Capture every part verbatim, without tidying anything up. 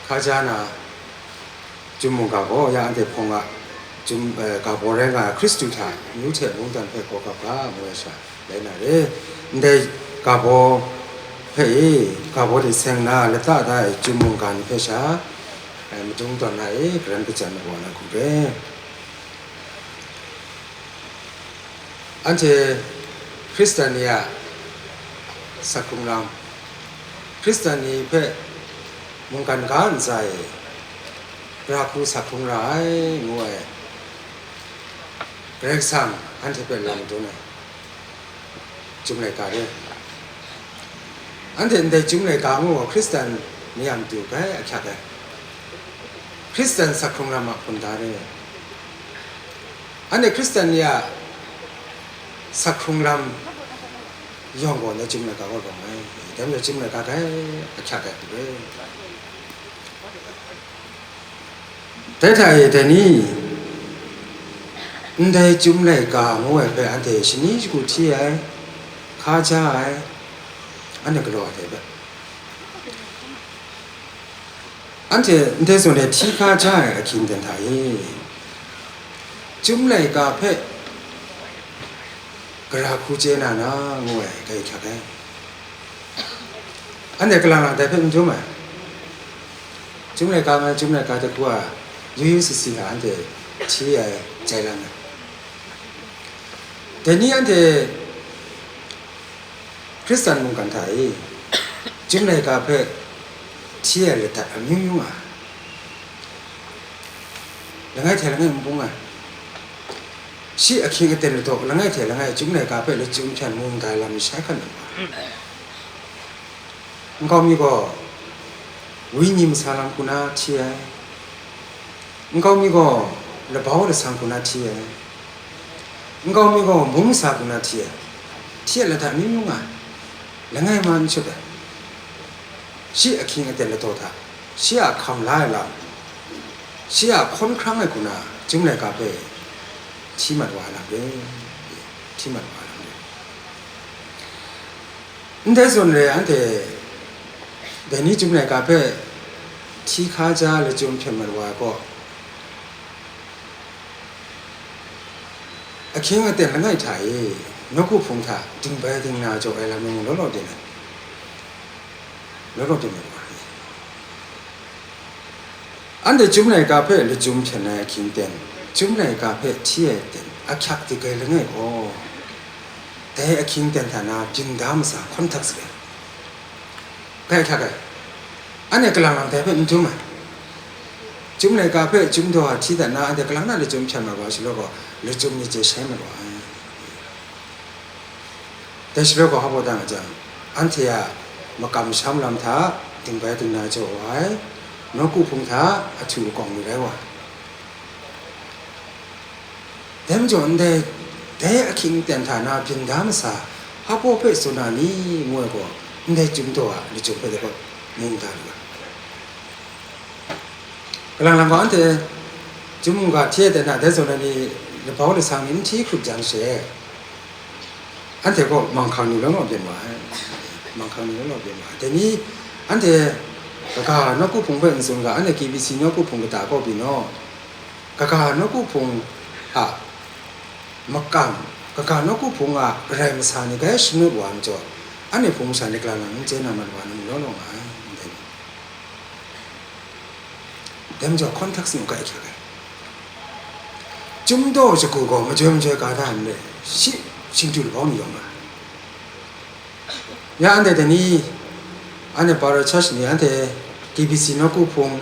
Hkaja na, Chyum mungga gaw ya anhte hpawng a, chyum, eh, ga baw rai nga ai Hkristu hta amyu hte mungdan hpe gaw gap ga, ngu ai sha rai na re. Ndai ga baw hpe e, ga baw de seng na lata da ai chyum mungga ni hpe sha, eh, madung tawn na e, garan kajan na wa na hku re. Anhte Hkristan ni a sak hkrung lam, Hkristan ni hpe mungkan ga ntsa e, gara hku sak hkrung ra ai, ngu ai, Karai Kasang anhte hpe lam dun ai. Chyum laika re. Anhte ndai chyum laika ngu gaw Hkristan ni a matu grai ahkyak ai. Hkristan sak hkrung lam a hpun da re. Anhte Hkristan ni a sak hkrung lam yawng gaw ndai chyum laika gaw rawng ai. Dai majaw chyum laika grai ahkyak ai hku re. Dai hta e dai ni, ndai chyum laika ngu ai hpe anhte shani shagu hti ai, hka ja ai, anhte galaw ai dai hpe. Anhte ndai zawn e hti hka ja ai ahkying ten hta e, chyum laika hpe gara hku chye na na ngu ai, dai hkyak ai. Anhte kalang lang dai hpe n dum ai. Chyum laika ngai, chyum laika dai hku a yu yu si si hta anhte hti ai jai lang ai. Dai ni anhte Hkristan mungkan hta e, chyum laika hpe hti ai ladat amyu myu nga ai. Langai hte langai n bung ai. Shi ahkying aten ladaw langai hte langai chyum laika hpe lachyum hpyan mung dai lam ni shai hkan nang wa. Nkau mi gaw, wenyi masa lam hku na hti ai. Nkau mi gaw, labau lasang hku na hti ai. Nkau mi gaw, mung masa hku na hti ai. Hti ai ladat myu myu nga ai. Langai ma n shut ai. Shi ahkying aten ladaw hta, shi a hkam la ai lam, shi a hkawn hkrang ai hku na, chyum laika hpe hti mat wa ai lam re, hti mat wa ai lam re. Ndai zawn re, anhte dai ni chyum laika hpe hti hka ja lachyum hpyan mat wa ai gaw, ahkying aten langai hta e, nawku hpung hta dingbai dingna jaw ai lam mung law law den ai, law law den ai wa ni. Anhte chyum laika hpe lachyum hpyan ai ahkying ten, chyum laika hpe hti ai ten, ahkyak dingbai langai gaw, dai ahkying ten hta na byin da masa hkawn htak saga. Grai hkyak ai. Anhte kalang lang dai hpe n dum ai. Chyum laika hpe chyum daw a hti dat na, anhte kalang na lachyum hpyan mat wa ai shaloi gaw, lachyum ni chye shai mat wa ai. Dai shaloi gaw, hpa baw da nga jang, anhte a makam masham lam hta dingbai dingna jaw wa ai, nawku hpung hta ahtu akawng ni rai wa ai. Dai majaw, ndai, dai ahkying ten hta na byin da masa, hpa baw hpe tsun na ni, ngu ai gaw, ndai chyum daw a lachyum hpe dai gaw, mung da lu ai. Kalang lang gaw, anhte chyum mungga hti ai ten na, dai zawn ai ni, labau lasang ni n hti hkrup jang she, anhte gaw manghkang ni law law byin wa ai. Manghkang ni law law byin wa ai. Dai ni, anhte kaga nawku hpung hpe n tsun ga, anhte K B C nawku hpung kata kaw byin naw. Kaga nawku hpung a makam, kaga nawku hpung a karai masa ni grai shanut wa ai majaw, anhte hpung masha ni kalang lang n chye na mat wa ai, law law nga ai, ndai ni. Dai majaw, hkawn htak sin u, grai hkyak ai. Chyum daw shagu gaw majoi majoi ka da n re, shi shingtu labau ni yawng nga ai. Ya anhte dai ni, anhte Para Church ni anhte K B C nawku hpung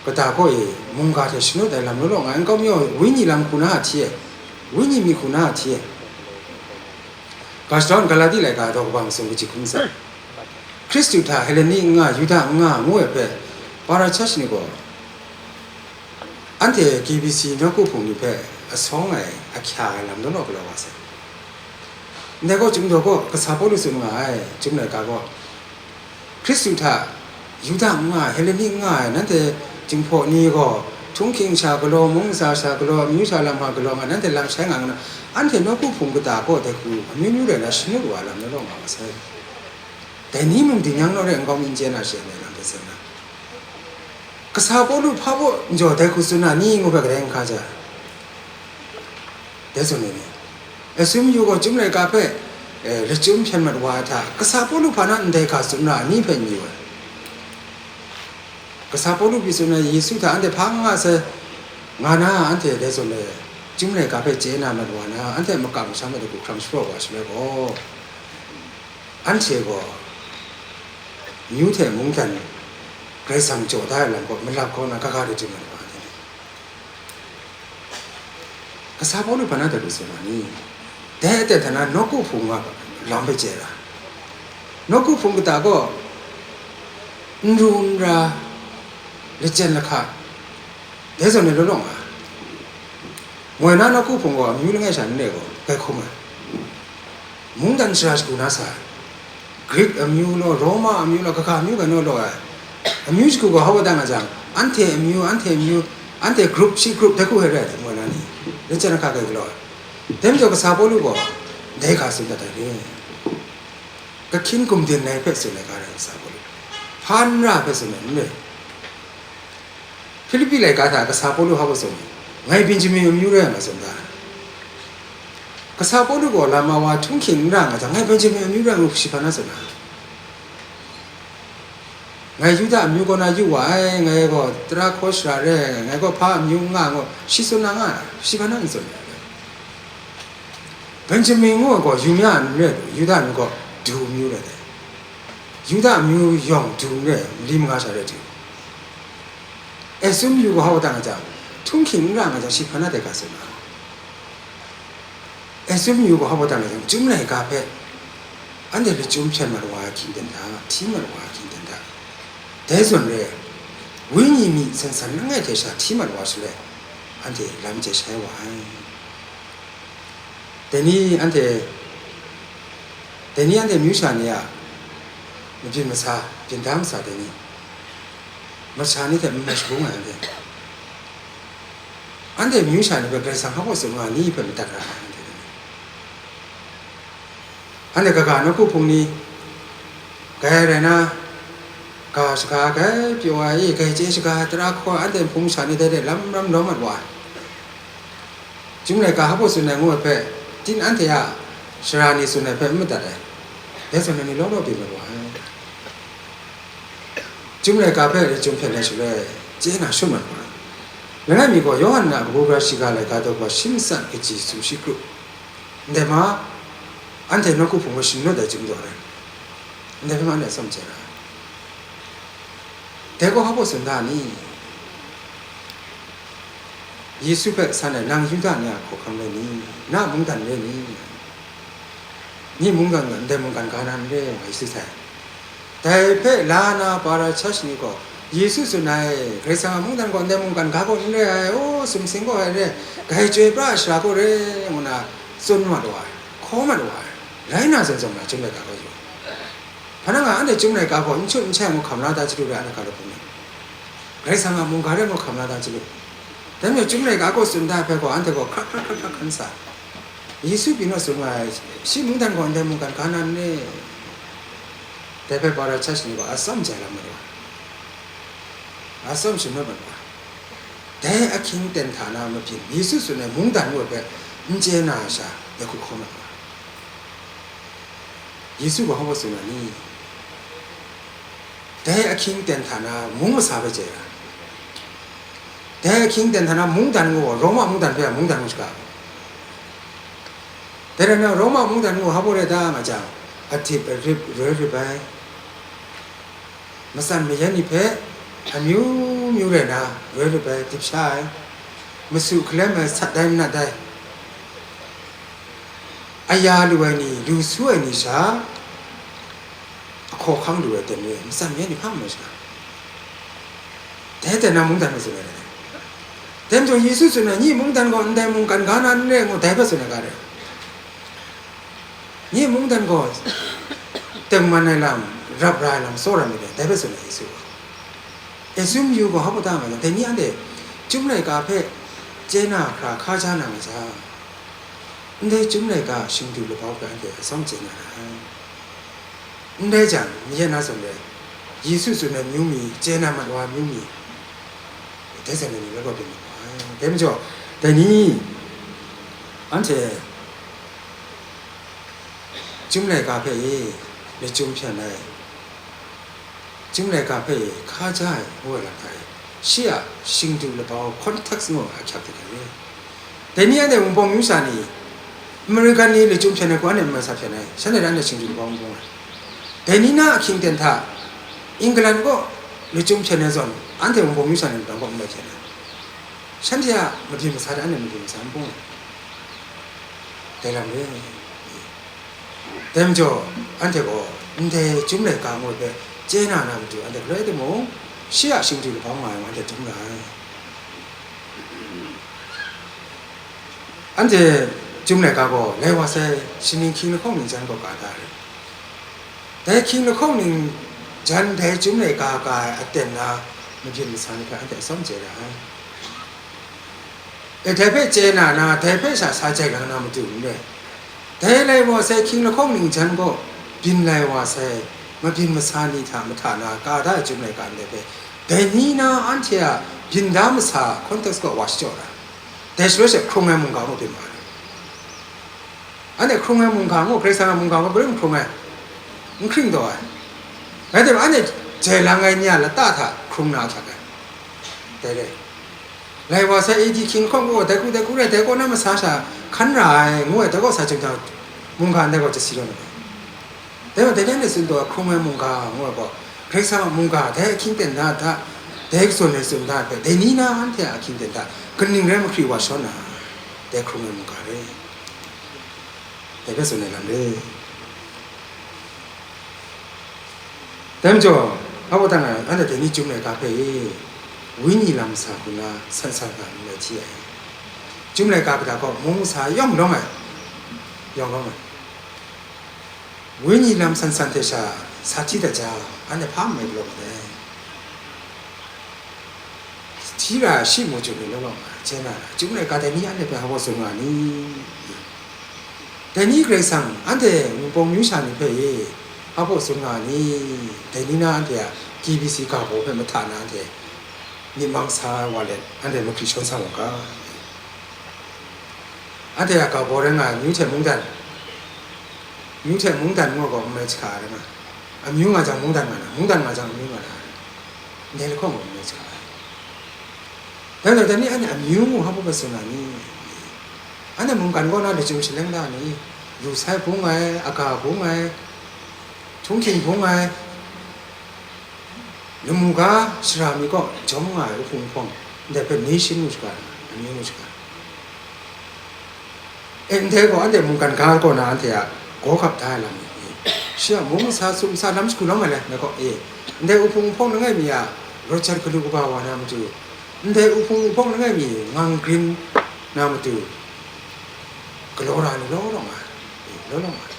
kata kaw e mungga hte shanut ai lam law law nga ai, nkau mi gaw, wenyi lam hku na a hti ai, wenyi mi hku na a hti ai. Ga shadawn Galati laika daw kaba masum kaji hkun sa, Hkristu hta Heleni n nga, Yuda n nga, ngu ai hpe, Para Church ni gaw, anhte K B C nawku hpung ni hpe asawng ai, ahkya ai lam law law galaw wa sai. Ndai gaw, Chyum daw gaw, kasa Pawlu tsun nga ai, Chyum laika gaw, Hkristu hta Yuda n nga ai, Heleni n nga ai, nanhte Jinghpaw ni gaw, htunghking sha galaw, mung masha sha galaw, amyu sha lam hta galaw nga, nanhte lam shai nga nna, anhte nawku hpung kata kaw dai hku, amyu myu rai na shanut wa ai lam law law nga wa sai. Dai ni mung ding yang naw re, nkau mi n chye na she ai lam hpe seng na. Kasa Pawlu hpa baw n jaw dai hku tsun na ni ngu hpe kadai n hka ja? Dai tsun ai ni, S M U gaw chyum laika hpe, eh, lachyum hpyen mat wa ai hta, Kasa Pawlu hpa na ndai hka tsun na ni hpe n yu ai. Kasa Pawlu pyi tsun ai Yesu hta anhte hpa n nga sai, nga na, anhte dai zawn e chyum laika hpe chye na mat wa na, anhte a makam masham hpe hku hkrang shapraw wa shaloi gaw, anhte gaw amyu hte mungdan Karai Kasang jaw da ai lam gaw malap kau na, gaga de chye mat wa ai. Kasa Pawlu hpa na dai hku tsun na ni? Dai aten hta na nawku hpung a lam hpe chye ai. Nawku hpung kata gaw n ru n ra, lachyen lahka, dai zawn e law law nga ai. Moi na nawku hpung gaw amyu langai sha n re gaw, grai hkrum ai. Mungdan shara shagu na sa ai. Grik amyu law, Roma amyu law, kaga amyu gai naw law ai. Amyu shagu gaw hpa baw dan nga jang, anhte amyu, anhte amyu, anhte group, shi group dai hku hpe rai ai, moi na ni, lachyen lahka gai galaw ai. Dai majaw Kasa Pawlu gaw dai hka tsun dat ai re. Kahkyin gumdin ai hpe tsun ai ga rai Kasa Pawlu. Hpa n ra hpe tsun ai n re. Hpilipi laika hta Kasa Pawlu hpa baw tsun ai, ngai Benjamin amyu rai nga tsun da. Kasa Pawlu gaw lama wa htunghking n ra nga jang, ngai Benjamin amyu rai ngu shi hpa na tsun ai. Ngai Yuda amyu kaw na yu wa ai, ngai gaw tara hkaw shara re ai, ngai gaw hpa amyu n nga ngu shi tsun na nga ai, shi hpa na n tsun ai. Benjamin ngu ai gaw Yumya n rai lu, Yuda amyu gaw du amyu rai ai. Yuda amyu yawng du n rai, mali manga sha rai du. S M U gaw hpa baw dan nga jang, htunghking n ra nga jang, shi hpa na dai hka tsun na. S M U gaw hpa baw dan nga jang, chyum laika hpe anhte lachyum hpyen mat wa ai hkying ten hta, hti mat wa ai hkying ten hta, dai zawn re ai, wenyi myi san san langai hte sha hti mat wa shaloi, anhte lam chye shai wa ai. Dai ni anhte, dai ni anhte amyu sha ni a mabyin masa, byin da masa dai ni, masha ni hte n mai shabung ai anhte. Anhte amyu sha ni hpe Karai Kasang hpa baw tsun nga ni hpe madat ra ai anhte dai ni. Anhte kaga nawku hpung ni, grai rai na, ga shaga grai pyaw ai, e, grai chye shaga ai, tara hkaw ai, anhte hpung sha ni dai de lam ram lawm mat wa ai. Chyum laika hpa baw tsun ai ngu ai hpe, tin anhte a sara ni tsun ai hpe n madat ai. Dai zawn e ni law law byin mat wa ai. Chyum laika hpe lachyum hpyen ai shaloi, chye na shut mat wa ai. Langai mi gaw, Yawhan a kabu gara shiga laika daw hpa shi matsat kaji sumshi kru, ndai ma, anhte nawku hpung hpe shanut ai chyum daw rai, ndai hpe ma anhte atsawm chye ra ai. Dai gaw hpa baw tsun da ni? Yesu hpe san ai, nang Yuda ni a hkawhkam rai ni? Na a mungdan rai ni? Ni mungdan gaw ndai mungkan ga na n re, nga Yesu sai. Dai hpe la na Parasha ni gaw Yesu tsun ai, Karai Kasang a mungdan gaw ndai mungkan ga gaw n re ai, o, sumsing gaw ai re, grai chyoi pra ai sara gaw re, ngu na tsun mat wa ai, hkaw mat wa ai, rai na zawn zawn na chyum laika gaw yu. Hpa na nga, anhte chyum laika gaw n chut n shai ngu hkam la ta chyalu re, anhte ga law hpung ni? Karai Kasang a mungga rai ngu hkam la ta chyalu. Dai majaw chyum laika gaw tsun da ai hpe gaw, anhte gaw hkrak hkrak hkrak hkrak hkan sa. Yesu pyi naw tsun nga ai, shi mungdan gaw ndai mungkan ga na n re? Dai hpe Parasha ni gaw atsawm chye lam mat wa, atsawm shanut mat wa. Dai ahkying ten hta na mabyin, Yesu tsun ai mungdan ngu ai hpe n chye na ai sha, ya hku hkaw mat wa. Yesu gaw hpa baw tsun na ni? Dai ahkying ten hta na mung masa hpe chye ra. Dai ahkying ten hta na mungdan ngu gaw, Roma mungdan hpe a mungdan ngu shaga. Dai rai nna, Roma mungdan ngu hpa baw rai da nga jang, adip arip roi rip ai, matsan mayan ni hpe amyu myu rai na roi rip ai, dip sha ai, masu hkalem ai, sat dai manat dai, aya lu ai ni, lu su ai ni sha, ahkaw ahkang lu ai aten re, matsan mayan ni hpa n mai shaga. Dai aten na mungdan hpe tsun ai rai. Dai majaw Yesu tsun ai, nye mungdan gaw ndai mungkan ga na n re ngu, dai hpe tsun ai ga rai. Nye mungdan gaw tengman ai lam, rap ra ai lam, tsawra myit dai, dai hpe tsun ai Yesu gaw. S M U gaw hpa baw ta nga jang, dai ni anhte chyum laika hpe chye na hkra hka ja na nga jang, ndai chyum laika shingdu labau hpe anhte atsawm chye na ra ai. Ndai jang, mayan na zawn rai, Yesu tsun ai myu mi, chye na mat wa ai myu mi, Dai zawn ni ni rai gaw byin mat ai. Dai majaw, dai ni, anhte chyum laika hpe e lachyum hpyen ai, chyum laika hpe e hkaja ai ngu ai lam hta e, shi a shingdu labau context ngu ai ahkyak hte hkrai e. Dai ni anhte Wunpawng myu sha ni, American ni lachyum hpyen ai hku anhte n mai sa hpyen ai, shanhte dai anhte shingdu labau n bung ai. Dai ni na ahkying ten hta, England kaw lachyum hpyen ai zawn, anhte Wunpawng myu sha ni lam kaw n mai hpyen ai. Shanhte a mabyin masa hte anhte mabyin masa n bung ai. Dai lam re. Dai majaw, anhte gaw ndai chyum laika ngu ai hpe chye na na matu, anhte galoi timung, shi a shingdu labau nga ai ngu anhte dum ra ai. Anhte chyum laika gaw lai wa sai, shaning hkying lahkawng ning jan gaw ka da ai. Dai hkying lahkawng ning jan dai chyum laika ka ai aten na mabyin masa ni hpe anhte atsawm chye ra ai. E, dai hpe chye na na, dai hpe sha sa jai lang na matu n rai. Dai lai wa sai hkying lahkawng ning jan gaw byin lai wa sai, mabyin masa ni hta mahta na ka da ai chyum laika ndai hpe, dai ni na anhte a byin da masa context kaw wa shachyaw ra. Dai shaloi she hkrung ai mungga mung byin ma ai. Anhte hkrung ai mungga ngu, Karai Kasang a mungga ngu, hpa rai n hkrung ai, n hkring taw ai. Rai timung, anhte jai lang ai ni a lata hta hkrung na ahkyak ai. Dai re. Lai wa sai, A D hkying lahkawng gaw, dai hku, dai hku rai, dai kaw na masa sha hkan ra ai, ngu ai, dai kaw sa chyum jang, mungga ndai gaw chyasi rawt na ai. Dai gaw, dai ni anhte tsun taw ai hkrung ai mungga ngu ai gaw, Karai Kasang a mungga, dai ahkying ten da hta, dai katsun ai tsun da ai hpe, dai ni na anhte a ahkying ten hta, kaning rai mahkri wa shawn na, dai hkrung ai mungga re. Dai hpe tsun ai lam re. Dai majaw, a baw dan ai, anhte dai ni chyum laika hpe e, Wenyi lam masa hku na san san hkra n rai hti ai. Chyum laika kata gaw mung masa yawng lawng ai, yawng lawng ai. Wenyi lam san san hte sha sa hti dat jang, anhte hpa n mai galaw mat ai. Hti ra shi mu chyu ni law law nga, chye na ra, chyum laika dai ni anhte hpe hpa baw tsun nga ni? Dai ni Karai Kasang, anhte Wunpawng myu sha ni hpe e, hpa baw tsun nga ni? Dai ni na anhte a K B C ga baw hpe mahta na anhte myit mang sa ai wa let, anhte mahkri shawn sa mu ga? Anhte a ga baw rai nga ai, amyu hte mungdan, amyu hte mungdan ngu ai gaw n mai jahka ai rai nga, amyu nga jang mungdan nga na, mungdan nga jang amyu nga na, ndai lahkawng gaw n mai jahka ai. Dai majaw, dai ni anhte amyu ngu hpa baw tsun nga ni? Anhte mungkan kaw na lachyum shaleng la ni? Lusai bung ai, aga bung ai, htunghking bung ai, lamu ga shara mi kaw jawm nga ai uhpung uhpawng, ndai hpe nation ngu shaga, amyu ngu shaga. E, ndai gaw anhte mungkan ga kaw na anhte a gaw gap da ai lam ni? Shi a mung masa, sum masa lam shagu lawm ai le, ndai gaw, e, ndai uhpung uhpawng langai mi a raw jat galu kaba wa na matu, ndai uhpung uhpawng langai mi ngang grin na matu, galaw ra ni law law nga ai, e, law law nga ai.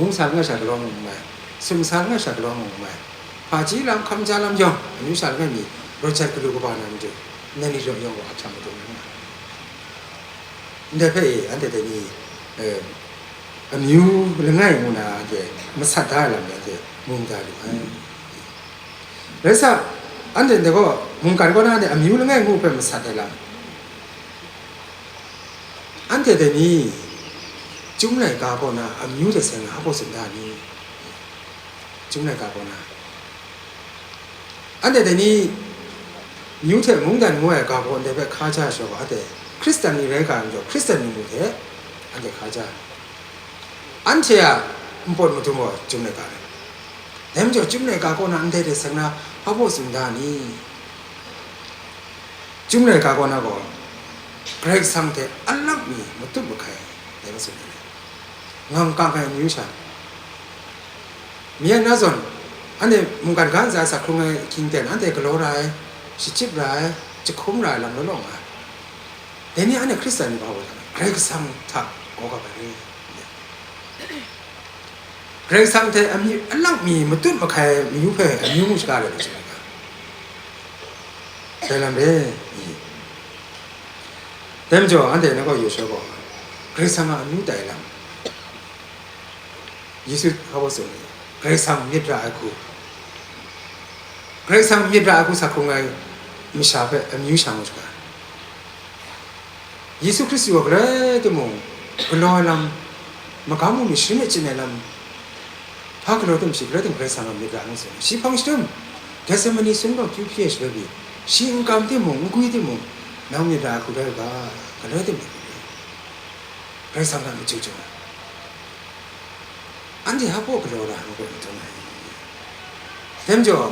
Mung masa langai sha galaw mu n mai, sum masa langai sha galaw mu n mai, hpaji lam, hkam ja lam yawng, amyu sha langai mi raw jat galu kaba na matu, ndai ni yawng yawng gaw ahkyak madung na nga ai. Ndai hpe e, anhte dai ni, e, amyu langai ngu na anhte masat da ai lam ni anhte mu da lu ai. Rai sa, anhte ndai gaw mungkan kaw na anhte amyu langai ngu hpe masat ai lam, anhte dai ni, Chyum laika kaw na amyu hte seng na hpa baw tsun da ni? Chyum laika kaw na, anhte dai ni, amyu hte mungdan ngu ai ga baw ndai hpe hkaja ai sha gaw, anhte Hkristan ni rai ga ai majaw, Hkristan ni mung hte anhte hkaja ai. Anhte a npawt madung gaw Chyum laika rai. Dai majaw, Chyum laika kaw na ndai hte seng na hpa baw tsun da ni? Chyum laika kaw na gaw, Karai Kasang hte alak mi matut mahkai, dai hpe tsun ai. Ngang kang ai amyu sha, mi a na zawn, anhte mungkan ga ntsa sa hkrung ai hkying ten, anhte galaw ra ai, shachyip ra ai, jahkum ra ai lam law law nga ai. Dai ni anhte Hkristan ni hpa baw tsun ai, Karai Kasang hta gaw gap ai re. Karai Kasang hte amyu, alak mi matut mahkai mayu hpe amyu ngu shaga ai rai lu chyawm ai ga, dai lam re i? Dai majaw, anhte na gaw Yawsha gaw Karai Kasang a amyu tai lam, Yesu hpa baw tsun ai, Karai Kasang myit ra ai hku, Karai Kasang myit ra ai hku sa hkrung ai masha hpe amyu sha ngu shaga. Yesu Hkristu gaw galoi timung, galaw ai lam, magam mu mi sharin e chyin ai lam, hpa galaw tim shi, galoi tim Karai Kasang a myit ra ngu tsun ai. Shi hpang shadum, Gethsemane sumsing gaw kyu hpyi ai shaloi pyi, shi n kam timung, n gwi timung, nang myit ra hku rai u ga, galoi tim myit ra. Karai Kasang hta machyu chyu ai. Anhte hpa galaw ra ai hpe madun ai. Dai majaw,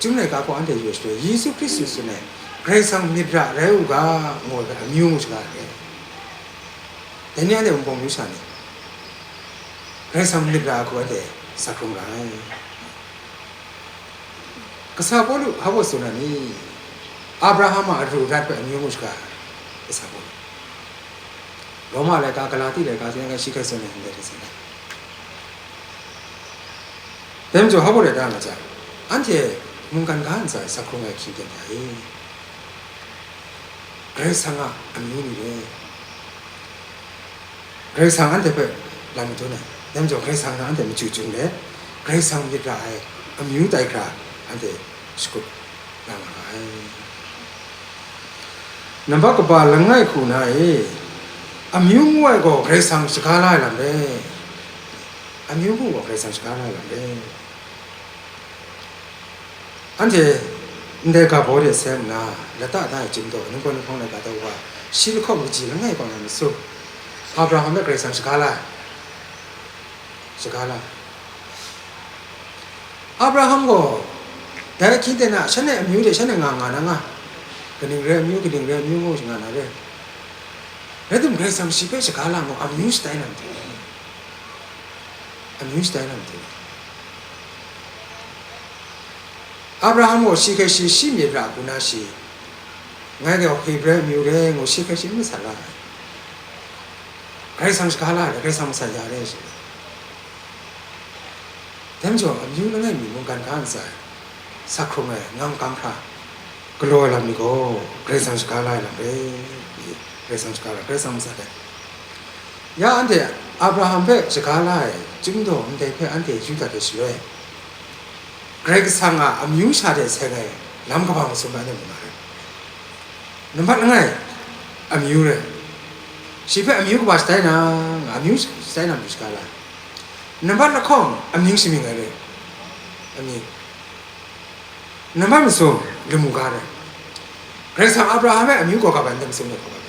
Chyum laika hku anhte yu ai shaloi, Yesu Hkristu tsun ai, Karai Kasang myit ra rai u ga, ngu ai hpe amyu ngu shaga ai. Dai ni anhte wunpawng amyu sha ni, Karai Kasang myit ra ai hku anhte sa hkrung ra ai. Kasa Pawlu hpa tsun ai ni, Abraham a aru rat hpe amyu ngu shaga ai. Kasa Pawlu. Roma laika, Galati laika, tsin ai shi hkrai tsun ai ndai hte tsin ai. Dai majaw, hpa rai da nga jang, anhte mungkan ga ntsa e sa hkrung ai hkying ten hta e, Karai Kasang a amyu ni re. Karai Kasang anhte hpe lam madun ai. Dai majaw, Karai Kasang hta anhte machyu chyu let, Karai Kasang myit ra ai amyu tai hkra anhte shakut na nga ai. Nambat kaba langai hku na e, amyu ngu ai gaw Karai Kasang shaga la ai lam re. Amyu ngu gaw Karai Kasang shaga la ai lam re. Anhte ndai ga baw de seng nna, lata da ai Chyum daw, ningpawt ninghpawng laika daw wa, shi lahkawng kaji langai hkawng na matsun, Abraham hpe Karai Kasang shaga la ai. Shaga la. Abraham gaw dai hkying ten a shanhte amyu hte shanhte nga nga na nga, kaning rai amyu, kaning rai amyu ngu shangang na re. Rai timung, Karai Kasang shi hpe shaga la ngu, amyu shatai na matu, amyu shatai na matu. Abraham gaw shi hkrai shi shi myit ra hku na shi, ngai gaw Hebre amyu re ngu, shi hkrai shi n masat la ai. Karai Kasang shaga la ai, Karai Kasang masat ya re shi. Dai majaw, amyu langai mi mungkan ga ntsa e sa hkrung ai ngang kang hkra galaw ai lam ni gaw, Karai Kasang shaga la ai lam re. Karai Kasang shaga la, Karai Kasang masat ai. Ya anhte Abraham hpe shaga la ai Chyum daw ndai hpe anhte yu dat ai shaloi, Karai Kasang a amyu sha hte seng ai lam kaba masum bai anhte mu na rai. Nambat langai, amyu rai. Shi hpe amyu kaba shatai na, amyu shatai na matu shaga la ai. Nambat lahkawng, amying shamying ai re. Amying. Nambat masum, lamu ga rai. Karai Kasang Abraham e amyu gaw ga bai, ndai masum gaw ga bai.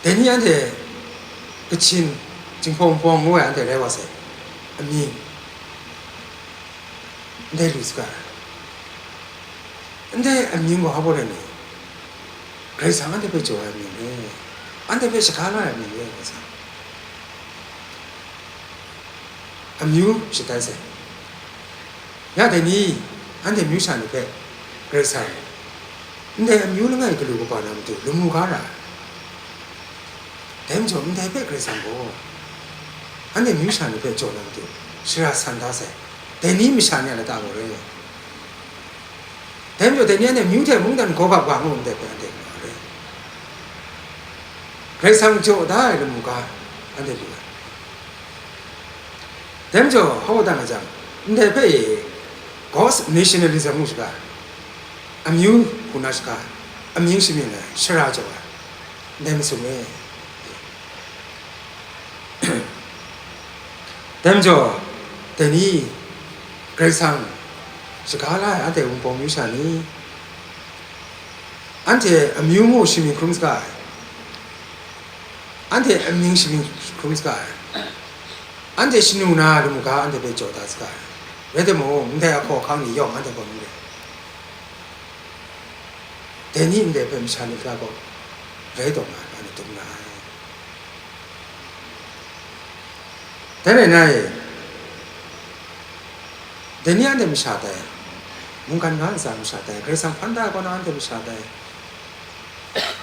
Dai ni anhte Kachin, Jinghpaw Wunpawng ngu ai anhte rai wa sai. Amying. Ndai lu saga ai. Ndai amying gaw hpa baw rai ni? Karai Kasang anhte hpe jaw ai amying re, anhte hpe shaga la ai amying re, Karai Kasang. Amyu shatai sai. Ya dai ni, anhte amyu sha ni hpe Karai Kasang ndai amyu langai galu kaba na matu lamu ga ra ai. Dai majaw, ndai hpe Karai Kasang gaw anhte amyu sha ni hpe jaw na matu shara san da sai. Dai ni masha ni a lata gaw re. Dai majaw, dai ni anhte amyu hte mungdan gaw gap ga ngu ndai hpe anhte nga re. Karai Kasang jaw da ai lamu ga anhte lu ai. Dai majaw, hpa wa da nga jang, ndai hpe e ghost nationalism ngu shaga, amyu hku na shaga, amying shamying ai, shara jaw ai, ndai masum e. Dai majaw, dai ni Karai Kasang shaga la ai anhte Wunpawng amyu sha ni, anhte amyu ngu shamying hkrum saga ai, anhte amying shamying hkrum saga ai, anhte shanu na lamu ga anhte hpe jaw da saga ai. Rai timung, ndai ahkaw ahkang ni yawng anhte gaw n rai. Dai ni ndai hpe masha ni hkra gaw rai taw nga ai, anhte dum nga ai. Dai rai nna e, dai ni anhte masha tai, mungkan ga ntsa masha tai, Karai Kasang hpan da ai kaw na anhte masha tai.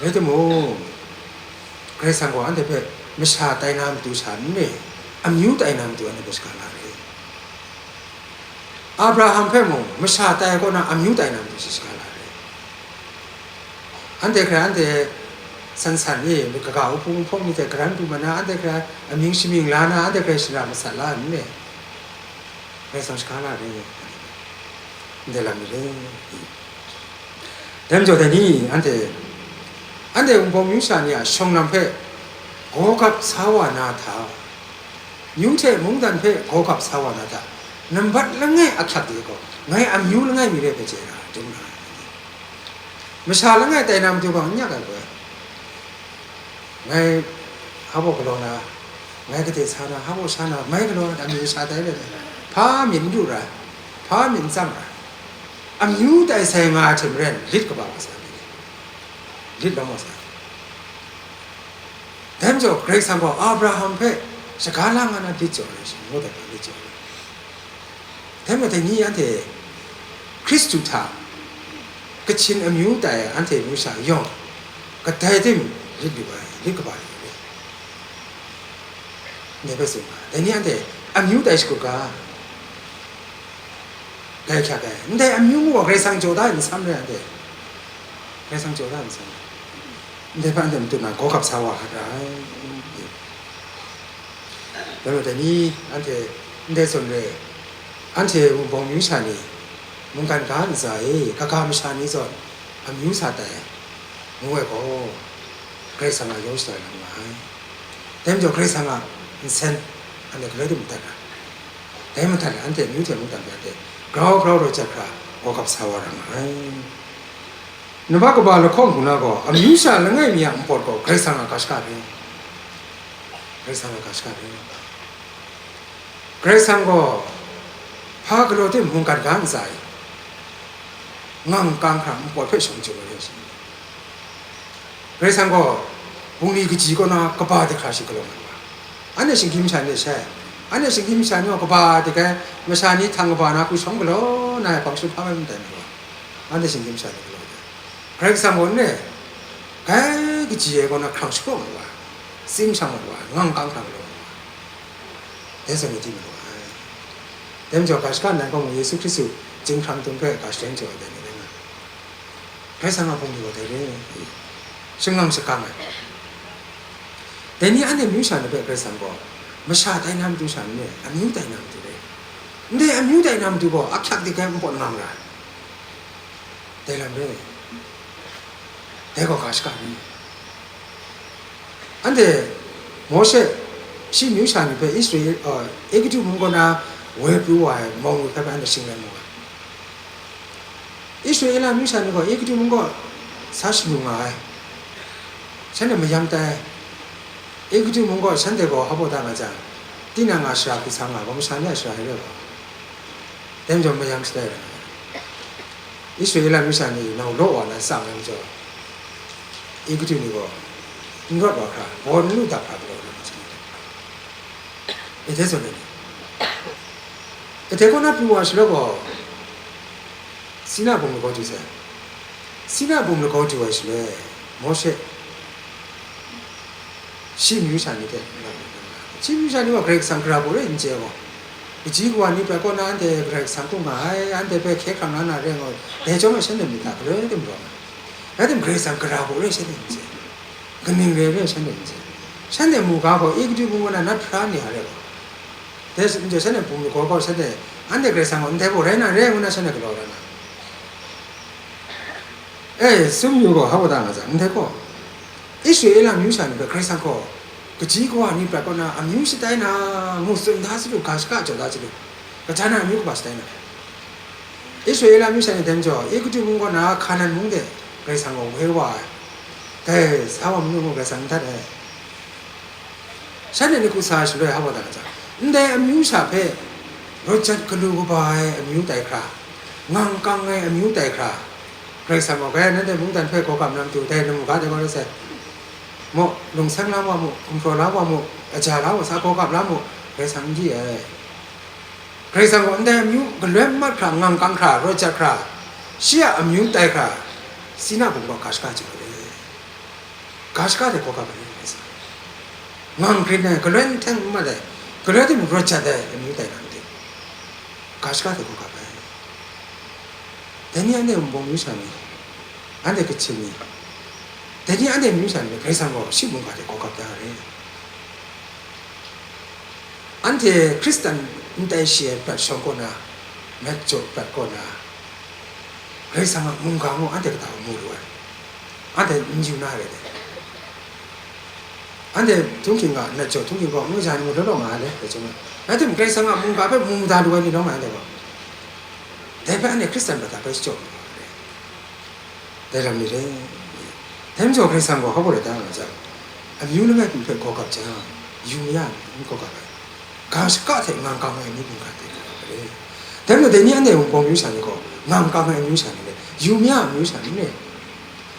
Rai timung, Karai Kasang gaw anhte hpe masha tai na matu sha n re, amyu tai na matu anhte hpe shaga la re. Abraham hpe mung masha tai kaw na amyu tai na matu shi shaga la re. Anhte hkrai anhte san san e, kaga wuhpung wuhpawng ni hte karan pru mat na, anhte hkrai amying shamying la na, anhte hkrai shara masat la n re. Karai Kasang shaga la re. Ndai lam ni le. Dai majaw dai ni, anhte, anhte wunpawng amyu sha ni a shawng lam hpe gaw gap sa wa na hta, amyu hte mungdan hpe gaw gap sa wa na hta, nambat langai ahkyak de gaw, ngai amyu langai mi re hpe chye ra, dum ra. Masha langai tai na matu gaw n yak ai gaw, ngai hpa baw galaw na, ngai gade sa na, hpa baw sa na, mai galaw na, amyu sha tai re, hpa myit n du ra, hpa myit n tsang ra, amyu tai sai nga ai hte maren, lit kaba wa sa ai, lit lawm wa sa ai. Dai majaw, Karai Kasang gaw Abraham hpe shaga la nga na lit jaw ai shi, ngu dat ga lit jaw ai. Dai majaw, dai ni anhte Hkristu hta kachyin amyu tai ai anhte amyu sha yawng, kadai tim lit lu ai, lit kaba lu ai. Ndai hpe tsun ga, dai ni anhte amyu tai shagu ga, dai hkyak ai. Ndai amyu mung gaw Karai Kasang jaw da ai n sam re, anhte. Karai Kasang jaw da ai n sam re. Ndai hpe anhte matut na gaw gap sa wa hkra ai. Dai majaw dai ni, anhte ndai zawn re, anhte wunpawng amyu sha ni, mungkan ga ntsa e, kaga masha ni zawn amyu sa tai, ngu ai gaw, Karai Kasang a yawng shatai lam nga ai. Dai majaw, Karai Kasang a nsen anhte galoi de madat ra, dai madat ai, anhte amyu hte mungdan hpe anhte grau grau rawt jat hkra, gaw gap sa wa ra nga ai. Nambat kaba lahkawng hku na gaw, amyu sha langai mi a npawt gaw Karai Kasang a ga shaka re. Karai Kasang a ga shaka re. Karai Kasang gaw hpa galaw tim mungkan ga ntsa e, ngang kang hkra npawt hpe shawng jaw ai rai shi. Karai Kasang gaw bungli kaji kaw na kaba de hkra shi galaw nga ai. Anhte shinggyim masha ni shai, anhte shinggyim masha ni gaw kaba de ai masha ni htang kaba na hku shawng galaw na ai hpang shun hpa mai ndai ni gaw, anhte shinggyim masha ni galaw ai. Karai Kasang gaw n re, grai kaji ai kaw na hkrang shapraw mat wa ai, tsim shang mat wa ai, ngang kang hkrang galaw mat wa ai. Dai zawn ni di mat wa ai. Dai majaw, ga shaka nnan gaw mung Yesu Hkristu chyinghkrang dum hpe ga shadawn jaw ai dai ni rai nga ai. Karai Kasang a bungli gaw dai re, shangang shakang ai. Dai ni anhte amyu sha ni hpe Karai Kasang gaw masha tai na matu sha n re, amyu tai na matu re. Ndai amyu tai na matu gaw ahkyak de ai npawt ngang ra ai. Dai lam re, dai gaw ga shaka re. Anhte Mawshe shi amyu sha ni hpe Israel, uh, Egutu mung kaw na woi pru wa ai mawng ni hpe anhte shing rai mu ai. Israela amyu sha ni gaw Egutu mung kaw sa shanu nga ai. Shanhte mayam tai. Egutu mung kaw shanhte gaw hpa baw da nga jang, tinang a shara hku sa nga ai gaw, masha ni a shara rai gaw, dai majaw mayam shatai ra ai. Israela amyu sha ni nau law wa na tsang ai majaw, Egutu ni gaw n rawt wa hkra, baw n lu dap hkra galaw na masha ni. Ede zawn ai ni, ede kaw na pru wa shaloi gaw, Sina bum lagaw du sai. Sina bum lagaw du ai shaloi, Mawshe shi amyu sha ni hte, shi amyu sha ni gaw Karai Kasang gara baw re n chye gaw, kaji kawa ni prat kaw na anhte Karai Kasang hkrum nga ai, anhte hpe hkye hkrang la na re ai gaw, dai chyawm e shanhte myit hta galoi de marawng ai. Rai timung, Karai Kasang gara baw re shanhte n chye, kaning re ai re shanhte n chye. Shanhte mu ga gaw, Egutu mung kaw na nat hpra ni a re gaw, dai majaw shanhte bum lagaw gaw, shanhte, anhte Karai Kasang gaw ndai gaw rai na re ai ngu na shanhte galaw rai na. E, sum yu gaw hpa baw da nga jang, ndai gaw, Israela amyu sha ni hpe Karai Kasang gaw kaji kawa ni prat kaw na amyu shatai na, ngu tsun da salu, ga shaka jaw da salu, kaja na amyu kaba shatai na? Israela amyu sha ni dai majaw, Egutu mung kaw na Hkanan mung de Karai Kasang gaw woi wa ai. Dai sa wa manu mung Karai Kasang n dat ai. Shanhte ni hku sa ai shaloi hpa baw da nga jang, ndai amyu sha hpe rawt jat galu kaba ai amyu tai hkra, ngang kang ai amyu tai hkra, Karai Kasang gaw, "Gai, nanhte mungdan hpe gaw gam na matu, dai lamu ga de gaw rai sai. Maw, lungseng la wa mu, gumhpraw la wa mu, aja la wa sa, gaw gap la mu," Karai Kasang n di ai. Karai Kasang gaw ndai amyu galoi mat hkra, ngang kang hkra, rawt jat hkra, shi a amyu tai hkra, Sina bum gaw ga shaka jaw ai. Ga shaka hte gaw gap ai, ngang grin ai, galoi n hteng n mat ai, galoi tim rawt jat ai amyu tai na matu, ga shaka hte gaw gap ai. Dai ni anhte wunpawng amyu sha ni, anhte kachyin ni, dai ni anhte amyu sha ni, Karai Kasang gaw shi mungga hte gaw gap da ai. Anhte Hkristan n tai shi ai prat shawng kaw na, mat jaw prat kaw na, Karai Kasang a mungga mung anhte kata mu lu ai, anhte n yu na re dai. Anhte htunghking ga nat jaw, htunghking gaw n kaja ni mung law law nga ai le, dai chyawm na, rai timung, Karai Kasang a mungga hpe mu mada lu ai ni lawm ai anhte gaw, dai hpe anhte Hkristan bai hta bai shachyaw lu ai re. Dai lam ni re. Dai majaw Karai Kasang gaw hpa gaw rai da nga jang, amyu langai hpe gaw gap jang, yu maya n gaw gap ai. Ga shaka hte ngang kang ai mi mungga hte gaw gap ai re. Dai majaw dai ni anhte Wunpawng amyu sha ni gaw, ngang kang ai amyu sha ni re, yu maya amyu sha ni re.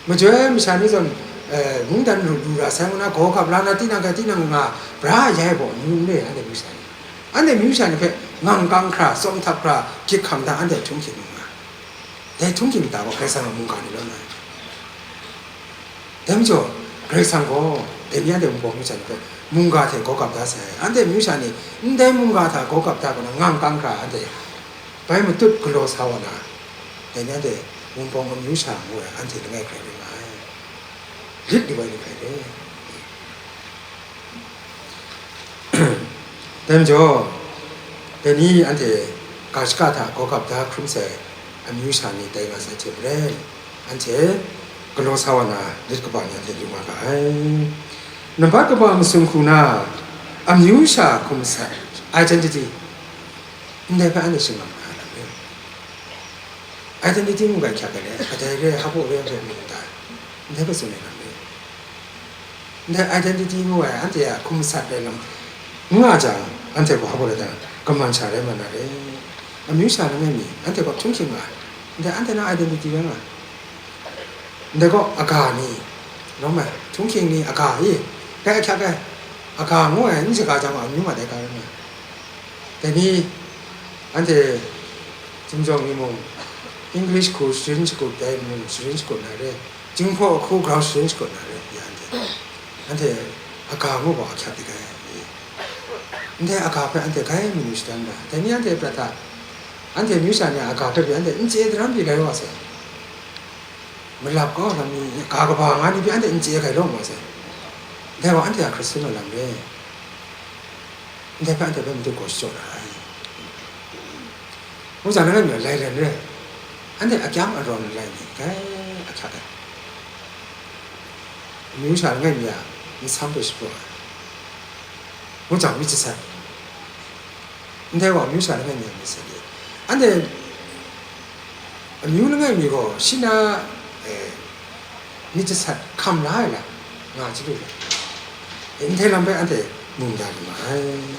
Majoi masha ni zawn, eh, mungdan ru, ru ra sai ngu na, gaw gap la na, tinang hkrai tinang nga, bra ya ai baw amyu n re, anhte amyu sha ni. Anhte amyu sha ni hpe ngang kang hkra, tsawm htap hkra, gyit hkam da, anhte htunghking nga. Dai htunghking kata gaw Karai Kasang a mungga ni lawm ai. Dai majaw, Karai Kasang gaw dai ni anhte Wunpawng amyu sha ni hpe mungga hte gaw gap da sai. Anhte amyu sha ni ndai mungga hta gaw gap da kaw na, ngang kang hkra anhte bai matut galaw sa wa na, dai ni anhte Wunpawng amyu sha ngu ai anhte langai hkrai rai nga ai. Lit lu ai ni hkrai re. Dai majaw, dai ni anhte ga shaka hta gaw gap da hkrum sai amyu sha ni tai nga sai hte maren, anhte galaw sa wa na lit kaba ni anhte yu nga ga ai. Nambat kaba masum hku na, amyu sha hkum sat, identity, ndai hpe anhte shingkang na lam re. Identity ngu ga hkyak ai le, kadai re, hpa re, hpa re, ndai hpe tsun ai lam re. Ndai identity ngu ai, anhte a hkum sat ai lam n nga jang, anhte gaw hpa gaw rai ta, kaman sha rai man na re. Amyu sha langai mi, anhte gaw htunghking nga ai. Ndai anhte na identity rai nga ai. Ndai gaw aga ni, lawm ai, htunghking ni aga i, dai ahkyak ai, aga ngu ai, n shaga jang gaw, amyu ma dai ga rai nga ai. Dai ni, anhte Zungjawng ni mung, English hku sharin shakut dai mung, sharin shakut na re, Jinghpaw hku grau sharin shakut na re, ya anhte. Anhte aga ngu gaw ahkyak dik ai. Ndai aga hpe anhte grai manu shadan ra. Dai ni anhte prat hta, anhte amyu sha ni a aga hpe pyi anhte n chye daram pyi rai wa sai. Malap kau lam ni, ga kaba nga ni pyi anhte n chye grai lawm wa sai. Dai wa anhte a Hkristan a lam re. Ndai hpe anhte hpe madu gaw shachyaw ra ai. Ngu jang, langai mi lai len re, anhte akyam arawn lai ni, grai ahkyak ai. Amyu sha langai mi a nsam hpe shapraw ai. Ngu jang, myit jasat, ndai gaw amyu sha langai mi a myit jasat ni, anhte amyu langai mi gaw shi na, eh, myit jasat hkam la ai lam nga chyalu ai, ndai lam hpe anhte mu da lu ma ai.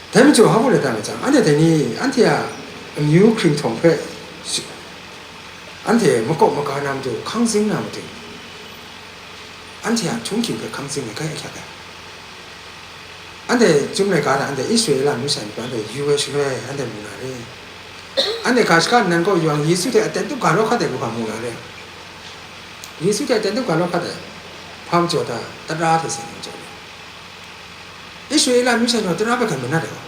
Dai majaw, hpa gaw rai ta nga jang, anhte dai ni, anhte a amyu hkringhtawng hpe shi-, anhte makawp maga na matu, hkang zing na matu, anhte a htunghking hpe hkang zing ai, grai ahkyak ai. Anhte Chyum laika hta anhte Israela amyu sha ni hpe anhte yu ai shaloi, anhte mu na re. Anhte ga shaka nnan kaw yawng Yesu hte aten tup ga law hkat ai hku hpa mu na re. Yesu hte aten tup ga law hkat ai, hpa majaw ta, tara hte seng majaw ni. Israela amyu sha ni gaw tara hpe grai manat ai gaw,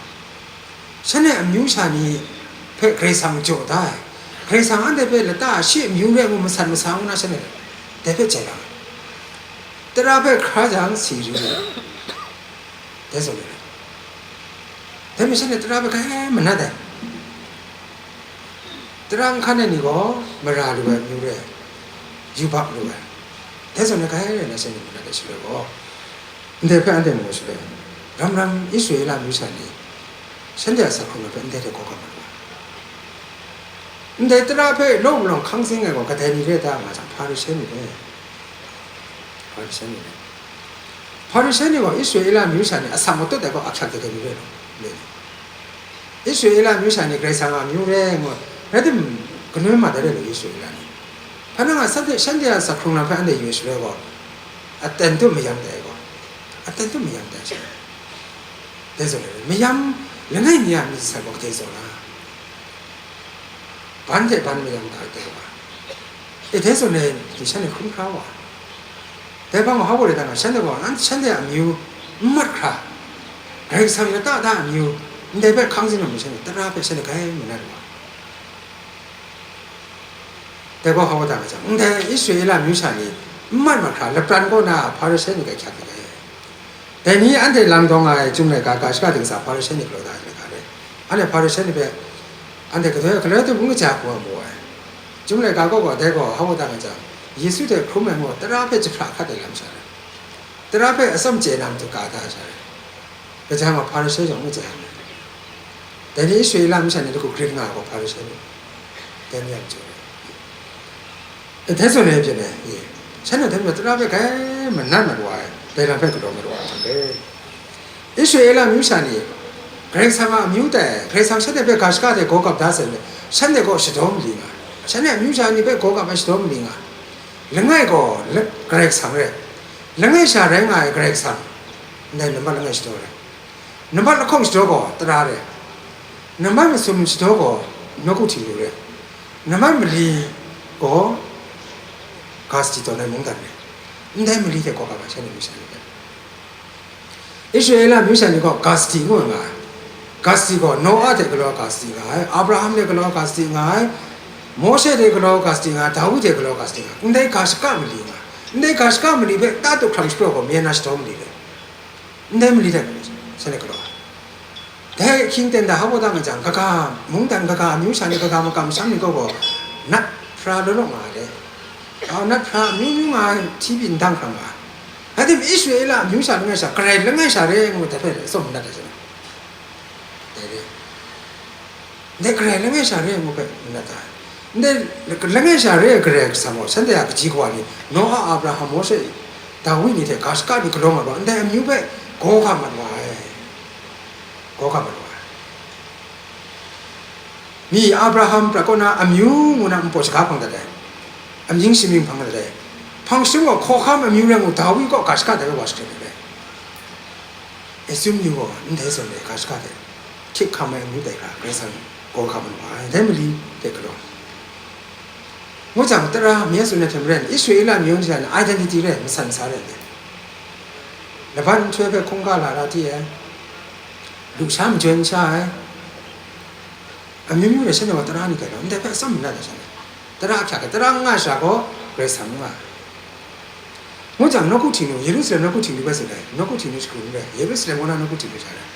shanhte amyu sha ni hpe Karai Kasang jaw da ai, Karai Kasang anhte hpe lata shi amyu re ngu masat masa ngu na shanhte dai hpe jai ra ai. Tara hpe hkra jang si ru ai. Dai zawn ni rai. Dai mi shanhte tara hpe grai manat ai. Tara n hkan ai ni gaw mara lu ai amyu re, yubak lu ai. Dai zawn ni grai rai na shanhte manat ai shaloi gaw, ndai hpe anhte mu shaloi, ram ram Israela amyu sha ni, shanhte a sak hkrung ai hpe ndai hte gaw gap mat wa. Ndai tara hpe law wunlawng hkang zing ai gaw kadai ni re ta nga jang, Hparishe ni re. Hparishe ni re. Hparishe ni gaw Israela amyu sha ni asak matut ai gaw ahkyak de ai ni re law, le ni. Israela amyu sha ni Karai Kasang a amyu re ngu, rai tim, kanu mat ai re law, Israela ni. Hpa nang a shanhte, shanhte a sak hkrung lam hpe anhte yu ai shaloi gaw, aten tup mayam tai gaw, aten tup mayam tai shaloi, dai zawn re, mayam langai mi a myit jasat gaw kadai zawn ra? Ban hte ban mayam da ai dai wa. E, dai zawn e, shanhte hkrum hkra wa. Dai hpang gaw, hpa gaw rai ta nga, shanhte gaw, an, shanhte a amyu n mat hkra, Karai Kasang lata da amyu, ndai hpe hkang zing na matu shanhte tara hpe shanhte grai manat wa. Dai gaw hpa gaw ta nga jang, ndai Israela amyu sha ni n mat mat hkra, lapran kaw na Hparishe ni grai hkyak dik ai. Dai ni anhte lang dawng ai Chyum laika ga shaka ding sa Hparishe ni galaw da ai laika re. Anhte Hparishe ni hpe, anhte kadai, galoi tup n kaja hku a mu ai. Chyum laika kaw gaw dai gaw hpa gaw ta nga jang, Yesu hte hkrum ai ngu tara hpe jahpra hkat ai lam sha rai, tara hpe atsawm chye na matu ka da sha rai. Kaja nga Hparishe jawng ngu chye ai. Dai ni Israela masha ni lagu grin nga ai gaw Hparishe ni, dai ni a majaw rai. Dai zawn e pyi ai, shanhte hte matu tara hpe grai manat mat wa ai, dai lam hpe galaw mat wa ai hte. Israela amyu sha ni, Karai Kasang a amyu tai ai, Karai Kasang shanhte hpe ga shaka hte gaw gap da sai, shanhte gaw shadaw mali nga, shanhte amyu sha ni hpe gaw gap ai shadaw mali nga, langai gaw la-, Karai Kasang rai, langai sha rai nga ai Karai Kasang, ndai nambat langai shadaw rai, nambat lahkawng shadaw gaw tara rai, nambat masum shadaw gaw nawku htingnu rai, nambat mali gaw Gasti tawn ai mungdan rai, ndai mali hte gaw gap ai shanhte amyu sha ni rai. Israela amyu sha ni gaw Gasti ngu nga ai. Gasti gaw Noa hte galaw Gasti nga ai, Abraham hte galaw Gasti nga ai, Mawshe hte galaw Gasti nga ai, Dawi hte galaw Gasti nga ai. Ndai ga shaka mali nga ai. Ndai ga shaka mali hpe ta tup hkrang shapraw gaw, myen na shadaw mali rai. Ndai mali hte shanhte galaw ai. Dai ahkying ten da hpa gaw ta nga jang, kaga mungdan, kaga amyu sha ni, kaga makam masham ni gaw gaw, nat hpra law law nga ai dai. Au, nat hpra amyu myu nga ai, hti byin dang hkrang nga ai. Rai timung, Israela amyu sha langai sha, Karai langai sha re ngu dai hpe atsawm manat ai sha, dai re. Ndai Karai langai sha re ngu hpe manat ai. Ndai langai sha re ai Karai Kasang gaw, shanhte a kaji kawa ni, Noa, Abraham, Mawshe, Dawi ni hte ga shaka ni galaw mat wa, ndai amyu hpe gaw ga mat wa ai. Gaw ga mat wa ai. Mi Abraham prat kaw na amyu ngu na npawt shaga hpang dat ai, amying shamying hpang dat ai. Hpang shadawn gaw hkawhkam amyu rai ngu, Dawi kaw ga shaka dai wa shakrat ai. Esun myu gaw ndai zawn e ga shaka hte hkyit hkam ai amyu dai hkra, Karai Kasang gaw hkam ai wa ai, dai mali hte galaw. Ngu jang, tara mi tsun ai hte maren, Israela amyu ni hte identity rai, masan sa rai ndai. Laban nhtoi hpe hkungga la ra ti ai, lusha majaw n sha ai, amyu myu rai shanhte gaw tara ni galaw, ndai hpe atsawm manat ai shanhte. Tara ahkyak ai, tara n nga ai sha gaw Karai Kasang n nga ai. Ngu jang, nawku htingnu, Yerusalem nawku htingnu bai tsun ai, nawku htingnu shagu n rai, Yerusalem kaw na nawku htingnu sha rai.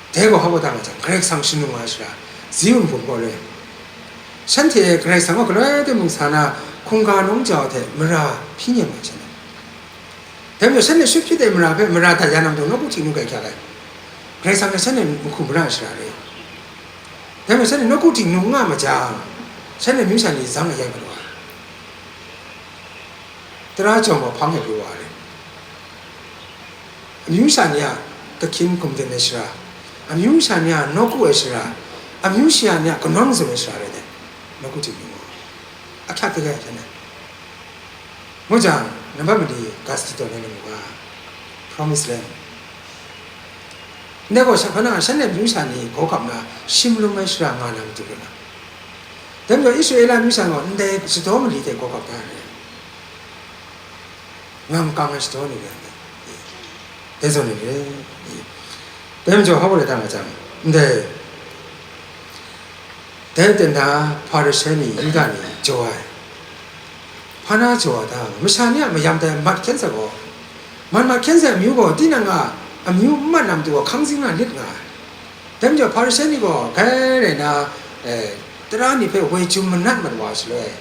Dai gaw hpa gaw ta nga jang, Karai Kasang shanung nga ai sara, Ziun bum kaw rai. Shanhte Karai Kasang gaw galoi timung sa na, hkungga nawng jau hte mara hpyi nem ai shanhte. Dai majaw, shanhte shut hpyit ai mara hpe mara dat ya na matu, nawku htingnu grai hkyak ai. Karai Kasang hte shanhte mahku mara ai sara rai. Dai majaw, shanhte nawku htingnu n nga ma jang, shanhte amyu sha ni zang ayai mat wa ai. Tara jawng gaw hpang e pru wa ai. Amyu sha ni a kahkyin gumden ai sara, amyu sha ni a nawku ai sara, amyu sha ni a kanawn mazum ai sara rai dai, nawku htingnu gaw. Ahkyak hte gai shanhte. Ngu jang, nambat mali Gasti tawn ai lamu ga, Promised Land. Ndai gaw, sha-, hpa na, shanhte amyu sha ni gaw gap na, shim lum ai sara nga na matu rai nga. Dai majaw, Israela amyu sha gaw ndai shadaw mali hte gaw gap da ai. Ngam kang ai shadaw ni rai ndai. Dai zawn ni rai. Dai majaw, hpa gaw rai ta nga jang, ndai, dai ten da Hparishe ni, Yuda ni jaw ai. Hpa na jaw ai ta, masha ni a mayam dai mat hkyen sa gaw, mat mat hkyen sa ai amyu gaw, tinang a amyu n mat na matu gaw hkang zing na lit nga ai. Dai majaw, Hparishe ni gaw grai rai na, eh, tara ni hpe woi jum manat mat wa ai shaloi,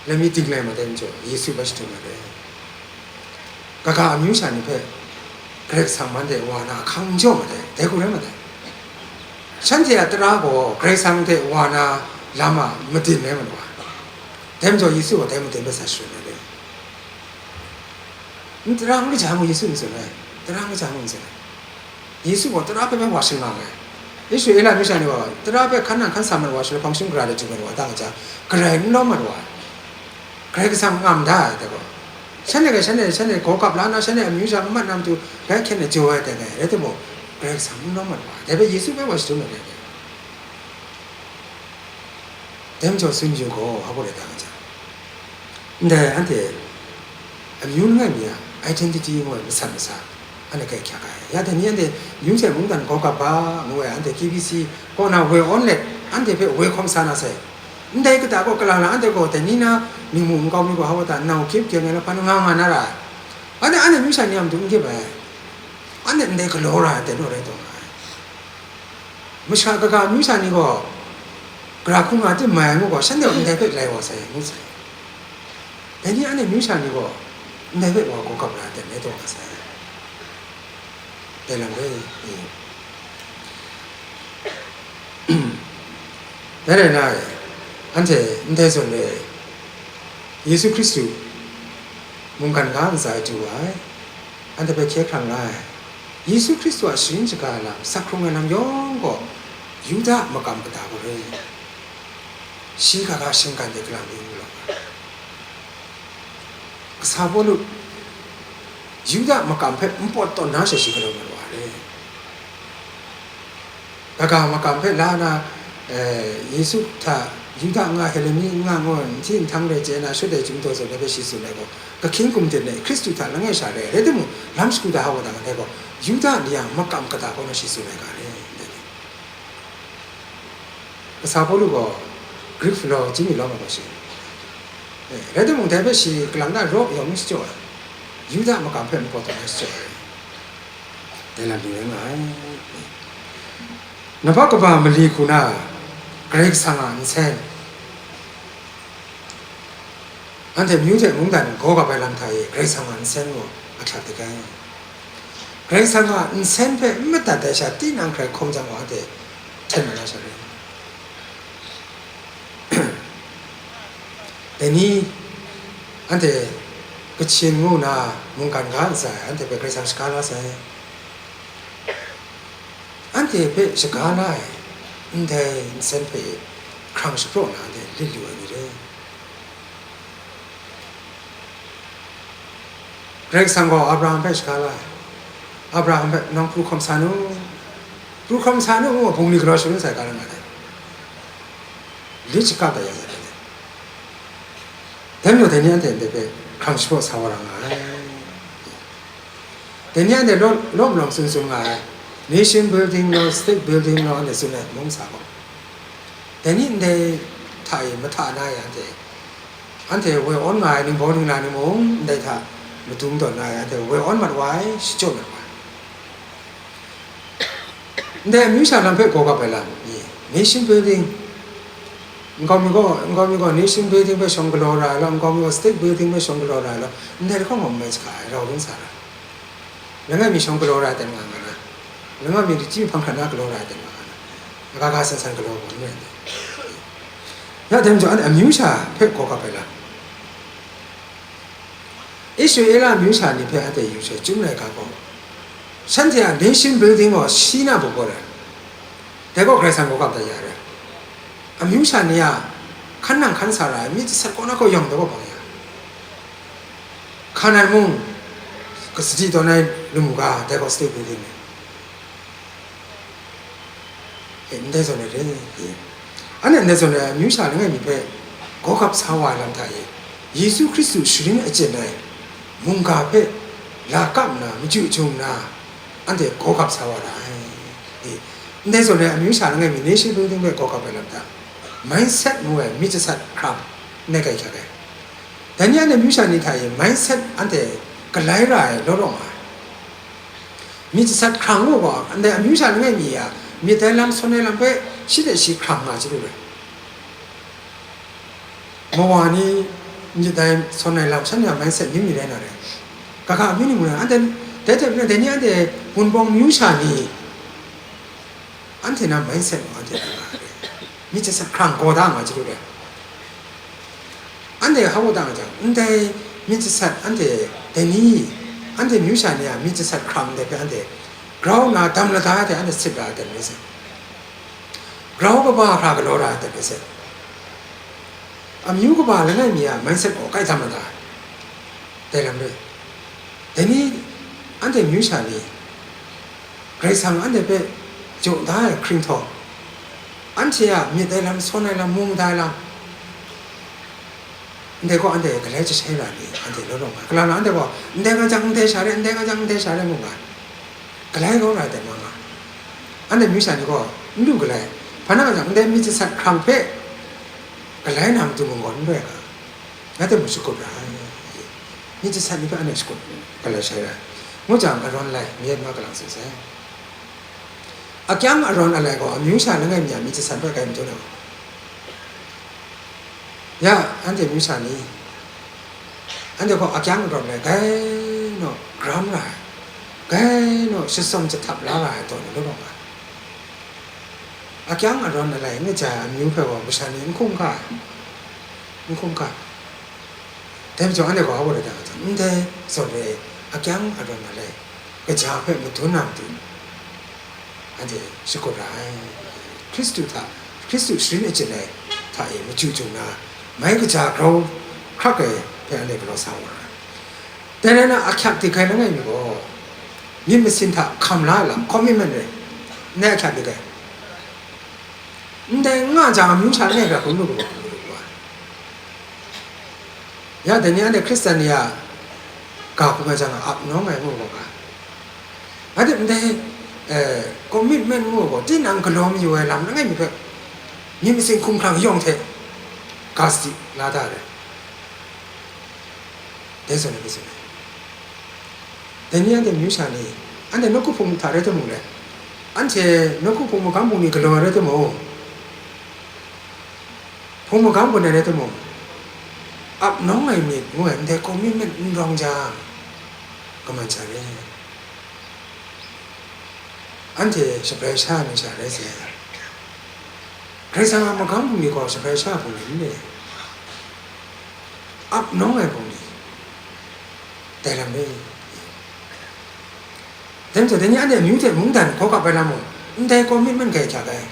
lami dinglai mat ai majaw, Yesu bai shadum ai re. Kaga amyu sha ni hpe Karai Kasang man de wa na ahkang n jaw mat ai, dai hku rai mat ai. Shanhte a tara gaw Karai Kasang de wa na lam a madin rai mat wa ai. Dai majaw Yesu gaw dai madin hpe sa sharin ai re. N tara n kaja mu Yesu ni tsun ai, tara n kaja mu n tsun ai. Yesu gaw tara hpe bai wa shangang ai. Israela amyu sha ni gaw tara hpe hkan nang hkan sa mat wa shaloi, hpang shingkang gara de chyu mat wa, dang ja, Karai n lawm mat wa ai. Karai Kasang ngam da ai, dai gaw. Shanhte gaw, shanhte, shanhte gaw gap la na, shanhte amyu sha n mat na matu, bai hkyen e jaw ai dai dai, rai timung, Karai Kasang n lawm mat wa ai. Dai hpe Yesu bai wa shadum ai dai dai. Dai majaw tsun yu gaw, hpa gaw rai ta nga jang, ndai anhte amyu langai mi a identity ngu ai masat masa, anhte grai hkyak ai. Ya dai ni anhte amyu hte mungdan gaw gap ga ngu ai, anhte K B C kaw na woi awn let, anhte hpe woi hkawm sa na sai. Ndai kata gaw, kalang lang anhte gaw dai ni na ningmu nkau mi gaw, hpa gaw ta nau gyip gyeng ai lahpan nga nga na ra ai. Anhte, anhte amyu sha ni a matu n gyip ai. Anhte ndai galaw ra ai, dai naw rai taw nga ai. Masha kaga amyu sha ni gaw, Gara hkrum nga tim mai ai ngu gaw, shanhte gaw ndai hpe lai wa sai, ngu sai. Dai ni anhte amyu sha ni gaw, ndai hpe wa gaw gap ra ai aten rai taw nga sai. Dai lam rai, e. Dai rai na e, anhte ndai zawn re ai, Yesu Hkristu mungkan ga ntsa e du ai, anhte hpe hkye hkrang la ai, Yesu Hkristu a sharin shaga lam, sak hkrung ai lam yawng gaw, Yuda makam kata gaw rai. Shi ga ga shinggan de galang mi n galaw ai. Kasa Pawlu, Yuda makam hpe npawt tawn na she shi galaw na wa re. Kaga makam hpe la na, eh, Yesu hta Yuda n nga, Heleni n nga ngu, nhti nhtang re chye na, shut ai chyum daw zawn ai hpe shi tsun ai gaw, kahkying gumdin ai Hkristu hta langai sha re ai, rai timung, lam shagu da hau wa dang ai gaw, Yuda ni a makam kata kaw na shi tsun ai ga re. Kasa Pawlu gaw Greek philology ni lawm ai gaw shi. Eh, rai timung, dai hpe shi kalang na Rom yawng shachyaw ai, Yuda makam hpe npawt tawn ai shachyaw ai, dai lam ni rai nga ai. Nabak kaba mali hku na, Karai Kasang a nsen, anhte amyu hte mungdan gaw gap ai lam hta e Karai Kasang a nsen gaw ahkyak dik ai. Karai Kasang a nsen hpe n madat ai sha tinang hkrai hkawm jang gaw, anhte hten mat na sha rai. Dai ni, anhte Kachin ngu na mungkan ga ntsa e, anhte hpe Karai Kasang shaga la sai. Anhte hpe shaga la ai ndai nsen hpe hkrang shapraw na anhte lit lu ai ni re. Karai Kasang gaw Abraham hpe shaga la ai. Abraham hpe, "Nang pru hkawm sa nu, pru hkawm sa nu," ngu bungli galaw shangun sai ga lam nga ai. Lit shakap dat ya sai. Dai majaw, dai ni anhte ndai hpe hkrang shapraw sa wa ra nga ai. Dai ni anhte law, law malawng tsun tsun nga ai, nation building law, state building law, anhte tsun ai mung sa gaw, dai ni ndai hta e mahta na e anhte, anhte woi awn nga ai ningbau ningla ni mung ndai hta madung tawn na e anhte woi awn mat wa ai, shachyaw mat wa ai. Ndai amyu sha lam hpe gaw gap ai lam ni, nation building, nkau mi gaw, nkau mi gaw nation building hpe shawng galaw ra ai law, nkau mi gaw state building hpe shawng galaw ra ai law, ndai lahkawng gaw mai sa hka ai, rau rin sa ra ai. Langai mi shawng galaw ra ai ten nga nga na, langai mi lachyum hpang hkrat na galaw ra ai ten nga nga na, aga ga san san galaw gaw n rai ndai. Ya dai majaw, anhte amyu sha hpe gaw gap ai lam, Israela amyu sha ni hpe anhte yu sai, chyum laika gaw, shanhte a nation building gaw shi na baw gaw rai, dai gaw Karai Kasang gaw gap dat ya rai. Amyu sha ni a hkan nang hkan sa ra ai myit jasat kaw na kaw yawng dai gaw bang ya, Hkanan mung, kasadi tawn ai lamu ga, dai gaw state building ni. E, ndai zawn ai re, e. Anhte ndai zawn ai amyu sha langai mi hpe gaw gap sa wa ai lam hta e, Yesu Hkristu sharin achyin ai mungga hpe la kap nna, machyu chyu nna, anhte gaw gap sa wa ra ai. E, ndai zawn ai amyu sha langai mi nation building hpe gaw gap ai lam hta, mindset ngu ai myit jasat hkrang, ndai kai hkyak ai. Dai ni anhte amyu sha ni hta e mindset anhte galai ra ai law law nga ai. Myit jasat hkrang ngu gaw, ndai amyu sha langai mi a myit dai lam sawn ai lam hpe shi hte shi hkrang nga chyalu rai. Mawa ni myit dai sawn ai lam shanhte a mindset myu mi rai na rai. Kaga amyu ni mu rai, anhte dai hte maren dai ni anhte Wunpawng myu sha ni, anhte na mindset gaw anhte hpe nga ai. Myit jasat hkrang gaw da nga chyalu rai. Anhte hau da nga jang, ndai myit jasat anhte dai ni, anhte myu sha ni a myit jasat hkrang ndai hpe anhte grau nna dam lada ai hte anhte sit ra ai dan rai sai. Grau kaba hkra galaw ra ai dan rai sai. Amyu kaba langai mi a mindset gaw kai dam lada ai. Dai lam rai. Dai ni anhte myu sha ni, Karai Kasang anhte hpe jaw da ai hkringhtawng, anhte a myit ai lam, sawn ai lam, mu mada ai lam, ndai gaw anhte galai jashai ra ni, anhte law law nga ai. Kalang na anhte gaw, ndai nga jang ndai sha re, ndai nga jang ndai sha re, ngu nga ai. Galai kau ra ai dan nga nga ai. Anhte myu sha ni gaw, n lu galai, hpa na nga jang ndai myit jasat hkrang hpe galai na matu munggawn n rai ga. Ngai hte mung shakut ra ai, myit jasat ni hpe anhte shakut galai shai ra ai, ngu jang, arawn lai, nye ma kalang tsun sai. Akyang arawn alai gaw, amyu sha langai mi a myit jasat hpe kai majaw na gaw, Ya, anhte amyu sha ni, anhte gaw akyang arawt lai, gai naw gram ra ai, gai naw shitsawm jahtam la ra ai taw ni law law nga ai. Akyang arawt ai n kaja ai amyu hpe gaw masha ni n hkungga ai, n hkungga ai. Dai majaw anhte gaw hpa baw rai ta nga jang, ndai zawn re ai, akyang arawt ai, kaja hpe madun na matu, anhte shakut ra ai. Hkristu hta, Hkristu sharin achyin ai hta e machyu chyu na, mai kaja grau hkrak ai hpe anhte galaw sa wa ai. Dai rai nna, ahkyak dik ai langai mi gaw, myit masin hta hkam la ai lam, commitment re, ndai ahkyak dik ai. Ndai n nga jang, amyu sha langai hkra hkrum lu lu, hkrum lu lu ai. Ya, dai ni anhte Hkristan ni a ga hkrum ai jang, ap nawng ai ngu gaw ga. Anhte ndai, eh, commitment ngu gaw, tinang galaw mayu ai lam langai mi hpe, myit masin hkumhkrang yawng hte ga sadi la da ai. Dai zawn ai, dai zawn ai. Dai ni anhte amyu sha ni, anhte nawku hpung hta rai timung le, anhte nawku hpung magam bungli galaw ai rai timung, hpung magam gun ai rai timung, ap nawng ai myit ngu ai ndai commitment n rawng jang, kaman sha re. Anhte shabrai sha ai lamik sha rai sai. Karai Kasang a magam bungli gaw shabrai sha ai bungli n re. Ap nawng ai bungli, dai lam re. Dai majaw, dai ni anhte amyu hte mungdan hkaw kap ai lam mung, ndai commitment hkrai hkyak ai.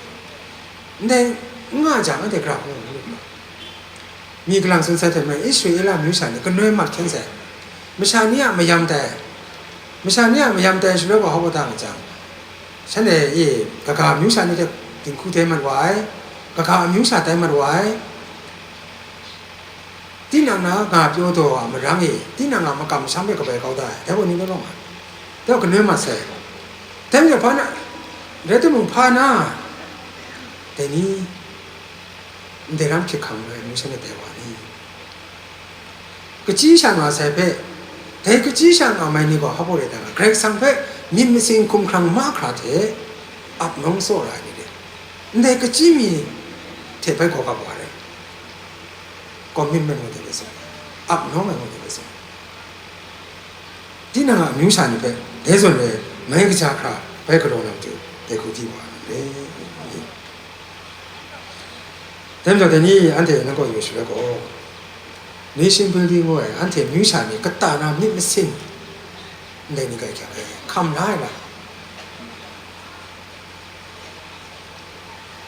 Ndai n nga jang, anhte gara hkung n lu lu. Myi kalang tsun sai hte maren, Israela amyu sha ni kanoi mat hkyen sai. Masha ni a mayam tai, masha ni a mayam tai shaloi gaw, hpa baw ta nga jang, shanhte e, kaga amyu sha ni hte dinghku tai mat wa ai, kaga amyu sha tai mat wa ai. Tinang na nga pyaw daw a marang e, tinang a makam masham hpe kabai kau da ai, dai gaw ni law law nga ai. Dai gaw kanoi mat sai. Dai majaw, hpa na, rai timung, hpa na, dai ni, ndai lam hkyik hkang ai amyu sha ni tai wa ni? Kachyi sha nga sai hpe, dai kachyi sha nga mai ni gaw hpa baw rai ta nga, Karai Kasang hpe myit masin hkumhkrang mahkra hte ap nawng tsaw ra ai ni re. Ndai kachyi mi hte bai hkaw kap wa ai. Commitment ngu dai rai sai, ap nawng ai ngu dai rai sai. Tinang a amyu sha ni hpe dai zawn re ai mai kaja hkra bai galaw na matu, dai hku di wa ai lam re. Dai majaw, dai ni anhte nang kaw yu shaloi gaw, nation building ngu ai, anhte amyu sha ni kata na myit masin ndai ni kai hkyak ai, hkam la ai lam.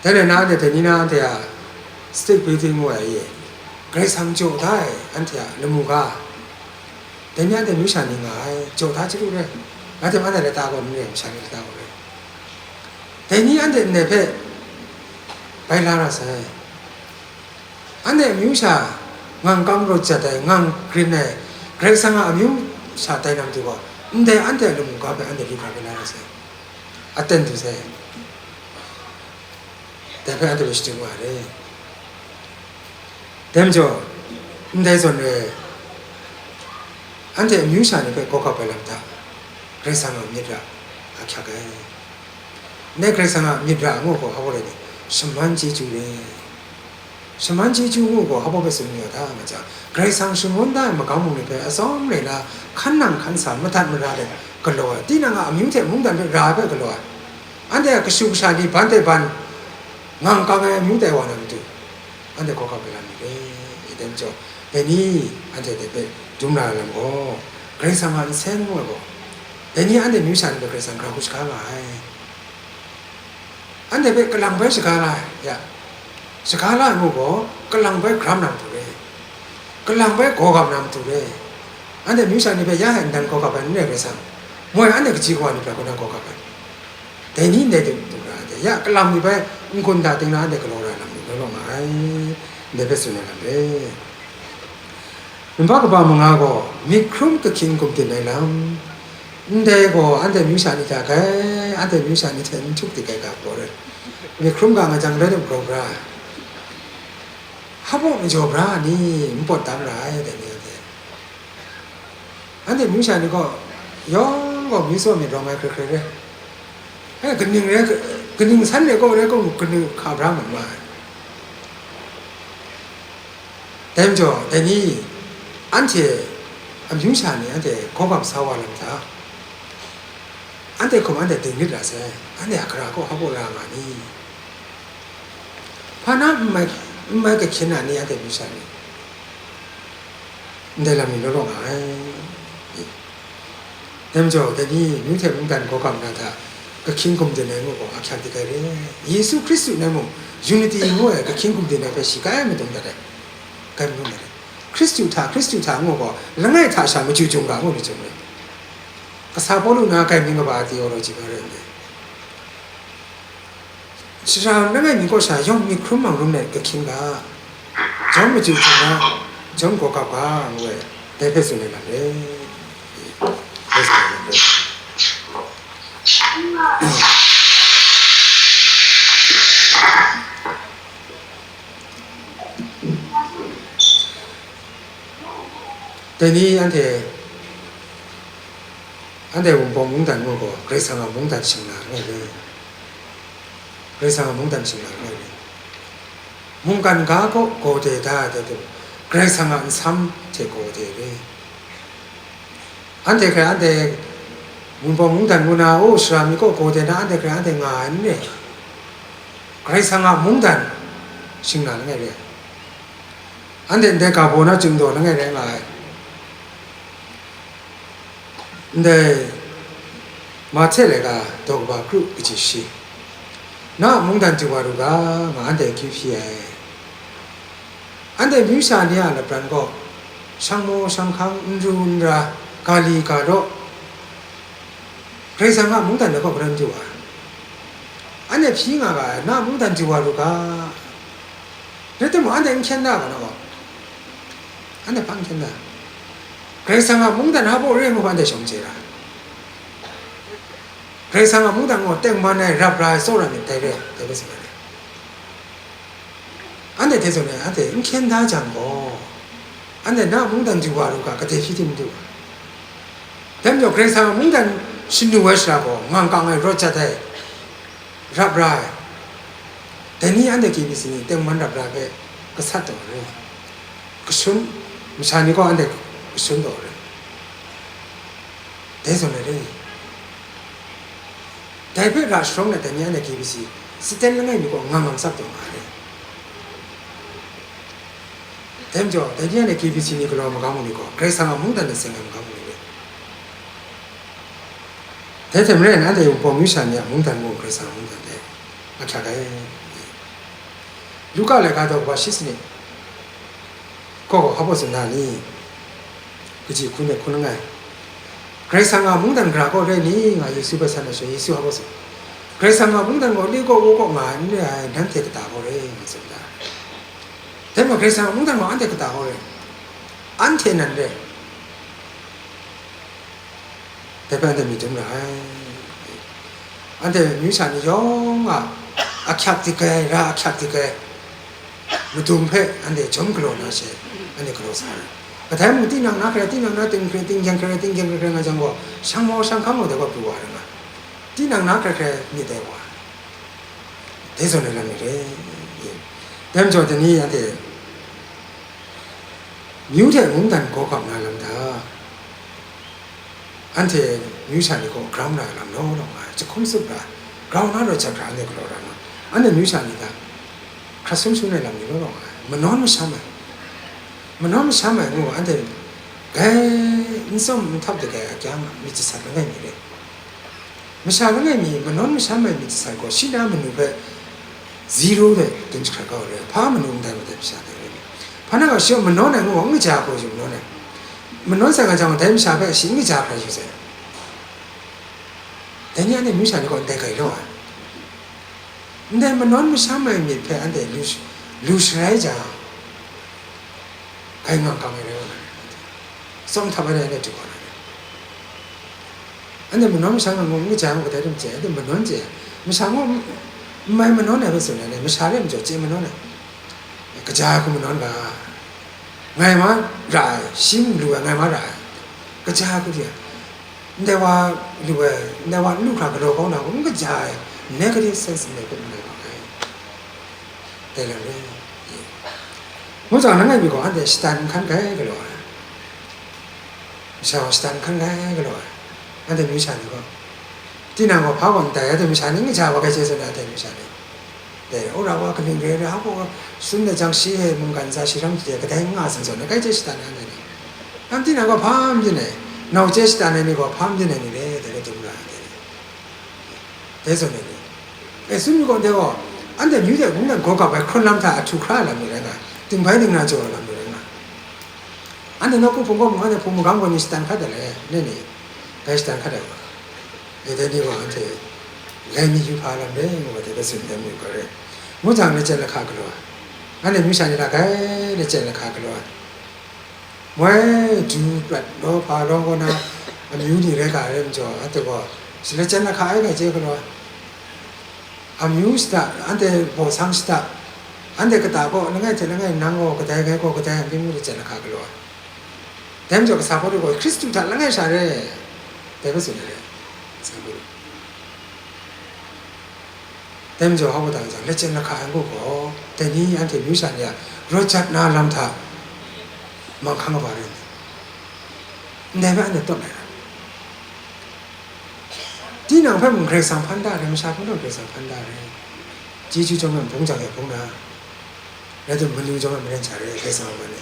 Dai rai nna, anhte dai ni na anhte a state building ngu ai e, Karai Kasang jaw da ai, anhte a lamu ga, dai ni anhte amyu sha ni nga ai, jaw da chyalu re, anhte mung anhte lata gaw n re, masha ni lata gaw re. Dai ni anhte ndai hpe bai la ra sai. Anhte amyu sha ngang kang rawt jat ai, ngang grin ai, Karai Kasang a amyu sha tai na matu gaw, ndai anhte a lamu ga hpe anhte lu hkra bai la ra sai, aten du sai. Dai hpe anhte hpe shading wa ai re. Dai majaw, ndai zawn re ai, anhte amyu sha ni hpe hkaw kap ai lam hta, Karai Kasang a myit ra ahkyak ai. Ndai Karai Kasang a myit ra ngu gaw hpa baw rai ni? Shaman chyeju re. Shaman chyeju ngu gaw hpa baw hpe tsun mayu ga ta nga jang, Karai Kasang shangun da ai magam bungli hpe atsawm rai na, hkan nang hkan sa, madat mara let galaw ai, tinang a amyu hte mungdan hpe ra ai hpe galaw ai, anhte a kashu kasha ni ban hte ban ngang kang ai amyu tai wa na matu, anhte hkaw kap ai lam ni re. Dai majaw, dai ni anhte dai hpe dum ra ai lam gaw, Karai Kasang a nsen ngu ai gaw, dai ni anhte amyu sha ni hpe Karai Kasang gara hku shaga nga ai. Anhte hpe kalang bai shaga la ai, ya, shaga la ai ngu gaw, kalang bai garam na matu re, kalang bai gaw gam na matu re. Anhte amyu sha ni hpe ya hai nnan gaw gap ai n rai, Karai Kasang, moi anhte kaji kawa ni hpe kaw na gaw gap ai. Dai ni ndai hte matu ra ai hte, ya, kalang mi bai n-gun da ting na anhte galaw ra ai lam ni law law nga ai, ndai hpe tsun ai lam re. Number kaba manga gaw, myit hkrum kahkyin gumdin ai lam. Ndai gaw anhte amyu sha ni hta gai, anhte amyu sha ni hte n htuk dik ai ga gaw rai. Myit hkrum ga nga jang, rai tim grau bra, hpa baw majaw bra ni, n pawt dam ra ai, dai ni anhte. Anhte amyu sha ni gaw, yawng gaw myit tsaw myit rawng ai hkrai hkrai rai. Eh, kaning rai, kaning san rai gaw, rai gaw, kaning hka bra mat ma ai. Dai majaw, dai ni, anhte amyu sha ni anhte gawgam sa wa lam hta, anhte hkum anhte dingrit ra sai, anhte a gara kaw hpa baw ra nga ni? Hpa na n mai, n mai kahkyin na ni anhte amyu sha ni? Ndai lam ni law law nga ai. Dai majaw, dai ni, amyu hte mungdan gawgam na hta, kahkyin gumdin ai ngu gaw, ahkyak dik ai re. Yesu Hkristu nai mung, unity ngu ai kahkyin gumdin ai hpe shi kai madung dat ai. Kai madung dat ai. Hkristu hta, Hkristu hta ngu gaw, langai hta sha machyu chyum ga ngu ni chyum re. Kasa Pawlu na kai mying kaba a theology nga re ndai. Shara langai mi kaw sha yawng myit hkrum mang rum let kahkyin ga, jawm machyu chyum ga, jawm gawgap ga ngu ai, dai hpe tsun ai lam re. Dai tsun ai lam re. Dai ni anhte, anhte Wunpawng mungdan ngu gaw, Karai Kasang a mungdan shing na langai re. Karai Kasang a mungdan shing na langai re. Mungkan ga kaw gaw de da ai dai hte, Karai Kasang a nsam hte gaw de re. Anhte hkrai anhte Wunpawng mungdan ngu na, o, shara mi kaw gaw de na, anhte hkrai anhte nga ai n re. Karai Kasang a mungdan shing na langai re. Anhte ndai ga baw na chyum daw langai rai nga ai. Ndai Mahte laika daw kaba kru kaji shi, na a mungdan du wa ru ga, nga anhte akyu hpyi ai. Anhte amyu sha ni a lapran gaw, shang maw shang hkang, n ru n ra, ga li ga daw, Karai Kasang a mungdan de kaw garan du ai. Anhte hpyi nga ga ai, na a mungdan du wa ru ga. Rai timung, anhte n hkyen da ga na gaw, anhte hpa n hkyen da. Karai Kasang a mungdan hpa baw re ngu hpa anhte shawng chye ra. Karai Kasang a mungdan gaw tengman ai, rap ra ai, tsawra ai myit dai re, dai hpe tsun ai. Anhte hte zawn e, anhte n hkyen da jang gaw, anhte na a mungdan du wa ru ga, kadai hpyi tim n du ga. Dai majaw, Karai Kasang a mungdan shanu ai shara gaw, ngang kang ai, rawt jat ai, rap ra ai. Dai ni anhte K B C ni tengman rap ra ai hpe gasat taw ai. Kashun, masha ni gaw anhte kashun taw ai. Dai zawn ai re. Dai hpe ra sharawng na dai ni anhte K B C, saten langai mi gaw ngang ngang tsap taw nga ai. Dai majaw, dai ni anhte K B C ni galaw magam u ni gaw, Karai Kasang a mungdan de seng ai magam u ni re. Dai hte maren, anhte Wunpawng myu sha ni a mungdan mung Karai Kasang a mungdan de ahkyak ai. Luka laika daw kaba shi sanit gaw, hpa baw tsun na ni? Kaji hku net hku langai. Karai Kasang a mungdan gara kaw re ni, nga Yesu hpe san ai shaloi, Yesu hpa baw tsun, Karai Kasang a mungdan gaw le kaw, wo kaw nga ai n re ai, nanhte kata kaw re, nga tsun da. Dai majaw, Karai Kasang a mungdan gaw anhte kata kaw re, anhte nan re. Dai hpe anhte myit dum ra ai. Anhte myu sha ni yawng a ahkyak dik ai, ra ahkyak dik ai madung hpe anhte jawm galaw na she, anhte galaw sa ai. Kadai mung, tinang na hkrai, tinang na ting hkrai, tinggyeng hkrai, tinggyeng hkrai nga jang gaw, shang maw shang hkang gaw dai gaw pru wa ai nga, tinang na hkrai hkrai myit dai wa ai. Dai zawn ai lam ni re. Dai majaw, dai ni anhte myu hte mungdan gaw hkap na lam hta, anhte myu sha ni gaw grau na ai lam law law nga ai, jahkum tsup ra, grau na raw jat hkra anhte galaw ra nga, anhte myu sha ni hta hkrat sum shangun ai lam ni law law nga ai, manawn masham ai, manawn masham ai ngu, anhte gai n tsawm n htap dik ai a kyang myit jasat langai mi re. Masha langai mi manawn masham ai myit jasat gaw, shi na manu hpe zero de dun jahkrat kau ai re, hpa manu ndai madat masha dai re. Hpa na gaw shi gaw manawn ai ngu gaw, n kaja hkra yu manawn ai. Manawn sai nga jang, dai masha hpe shi n kaja hkra yu sai. Dai ni anhte myu sha ni gaw ndai gai law ai. Ndai manawn masham ai myit hpe anhte lu sh-, lu sharai jang, gai ngang kang ai rai wa na re. Tsawm htap ai rai, anhte du wa na re. Anhte manawn masham ai ngu n kaja ngu kadai dum chye, anhte manawn chye. Masha gaw n mai manawn ai hpe tsun ai, masha re majaw chye manawn ai. Kaja ai hku manawn ga, ngai ma ra ai, shi mung lu ai, ngai ma ra ai. Kaja ai hku di ai. Ndai wa lu ai, ndai wa n lu hkra galaw kau na hku n kaja ai, negative sense ndai hpe n rai wa ai. Dai lam rai. Ngu jang, langai mi gaw anhte shatan n hkan kai galaw ai. Masha gaw shatan n hkan kai galaw ai. Anhte amyu sha ni gaw, tinang gaw hpa gaw n tai, anhte masha ni n kaja wa kai chye zawn, anhte amyu sha ni. Dai, wora wa kaning re ai, hpa gaw tsun dat jang, shi e mungkan ntsa shi rang hte kadai n nga san zawn, dai kai chye shatan ai anhte ni. Nang tinang gaw hpa n byin ai, nau chye shatan ai ni gaw hpa n byin ai ni re, dai rai dum ra ai anhte ni. Dai zawn ai ni. E, tsun mi gaw, ndai gaw, anhte amyu de mungdan gaw gap ai hkrawn lam hta ahtu hkra ai lam ni rai nga ai, dingbai dingna jaw ai lam ni rai nga ai. Anhte nawku hpung gaw, anhte hpung magam gaw ni shatan hkat ai le, ne ni? Dai shatan hkat ai wa. E, dai ni gaw anhte lai mi yu hpa lam re, ngu wa dai hpe tsun ai mi gaw re. Ngu jang, lachyet lahka galaw ai. Anhte amyu sha ni la kai, lachyet lahka galaw ai. Moi, du prat law, hpa law kaw na amyu ni rai ga ai rai majaw, anhte gaw shi lachyet lahka ai, ngai chye galaw ai. Amyu shada, anhte baw sang shada, anhte kata gaw langai hte langai, nang gaw kadai, ngai gaw kadai, a myit mung lachyet lahka galaw ai. Dai majaw, kasa Pawlu gaw Hkristu hta langai sha re, dai hpe tsun ai re. Kasa Pawlu. Dai majaw, hpa gaw dang jang, lachyet lahka ai ngu gaw, dai ni anhte amyu sha ni a rawt jat na lam hta manghkang kaba rai nna, ndai hpe anhte tawt ai ra. Tinang hpe mung Karai Kasang hpan da ai, masha hpung gaw Karai Kasang hpan da ai. Chyeju chyawm ai bung jang e bung na, rai timung, manu chyawm ai maren sha re, Karai Kasang a man e.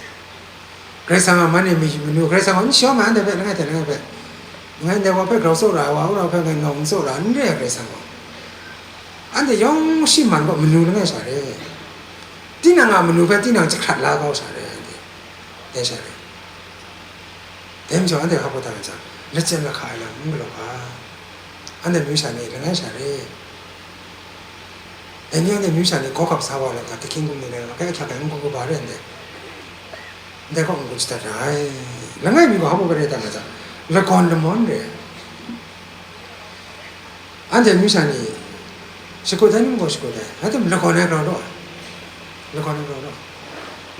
Karai Kasang a man e mayu manu, Karai Kasang gaw n shawm ai, anhte hpe langai hte langai hpe. Ngai ndai wa hpe grau tsaw ra ai, wa wora hpe ngai ngau n tsaw ra, n re ai Karai Kasang gaw. Anhte yawng shi man gaw manu langai sha re. Tinang a manu hpe tinang jahkrat la kau sha re, anhte. Dai sha re. Dai majaw, anhte hpa gaw dang jang, lachyet lahka ai lam n galaw ga. Anhte amyu sha ni langai sha re. Dai ni anhte amyu sha ni gaw gap sa wa ai lam hta, dahkying kum ni rai nga, kai ahkyak ai n hkrum kaba re, ndai. Ndai gaw n-gun shadat ra ai. Langai mi gaw hpa gaw rai dang jang, lagawn lamawn re ai. Anhte amyu sha ni shakut ai ni mung gaw shakut ai, rai timung, lagawn ai grau law ai, lagawn ai grau law ai.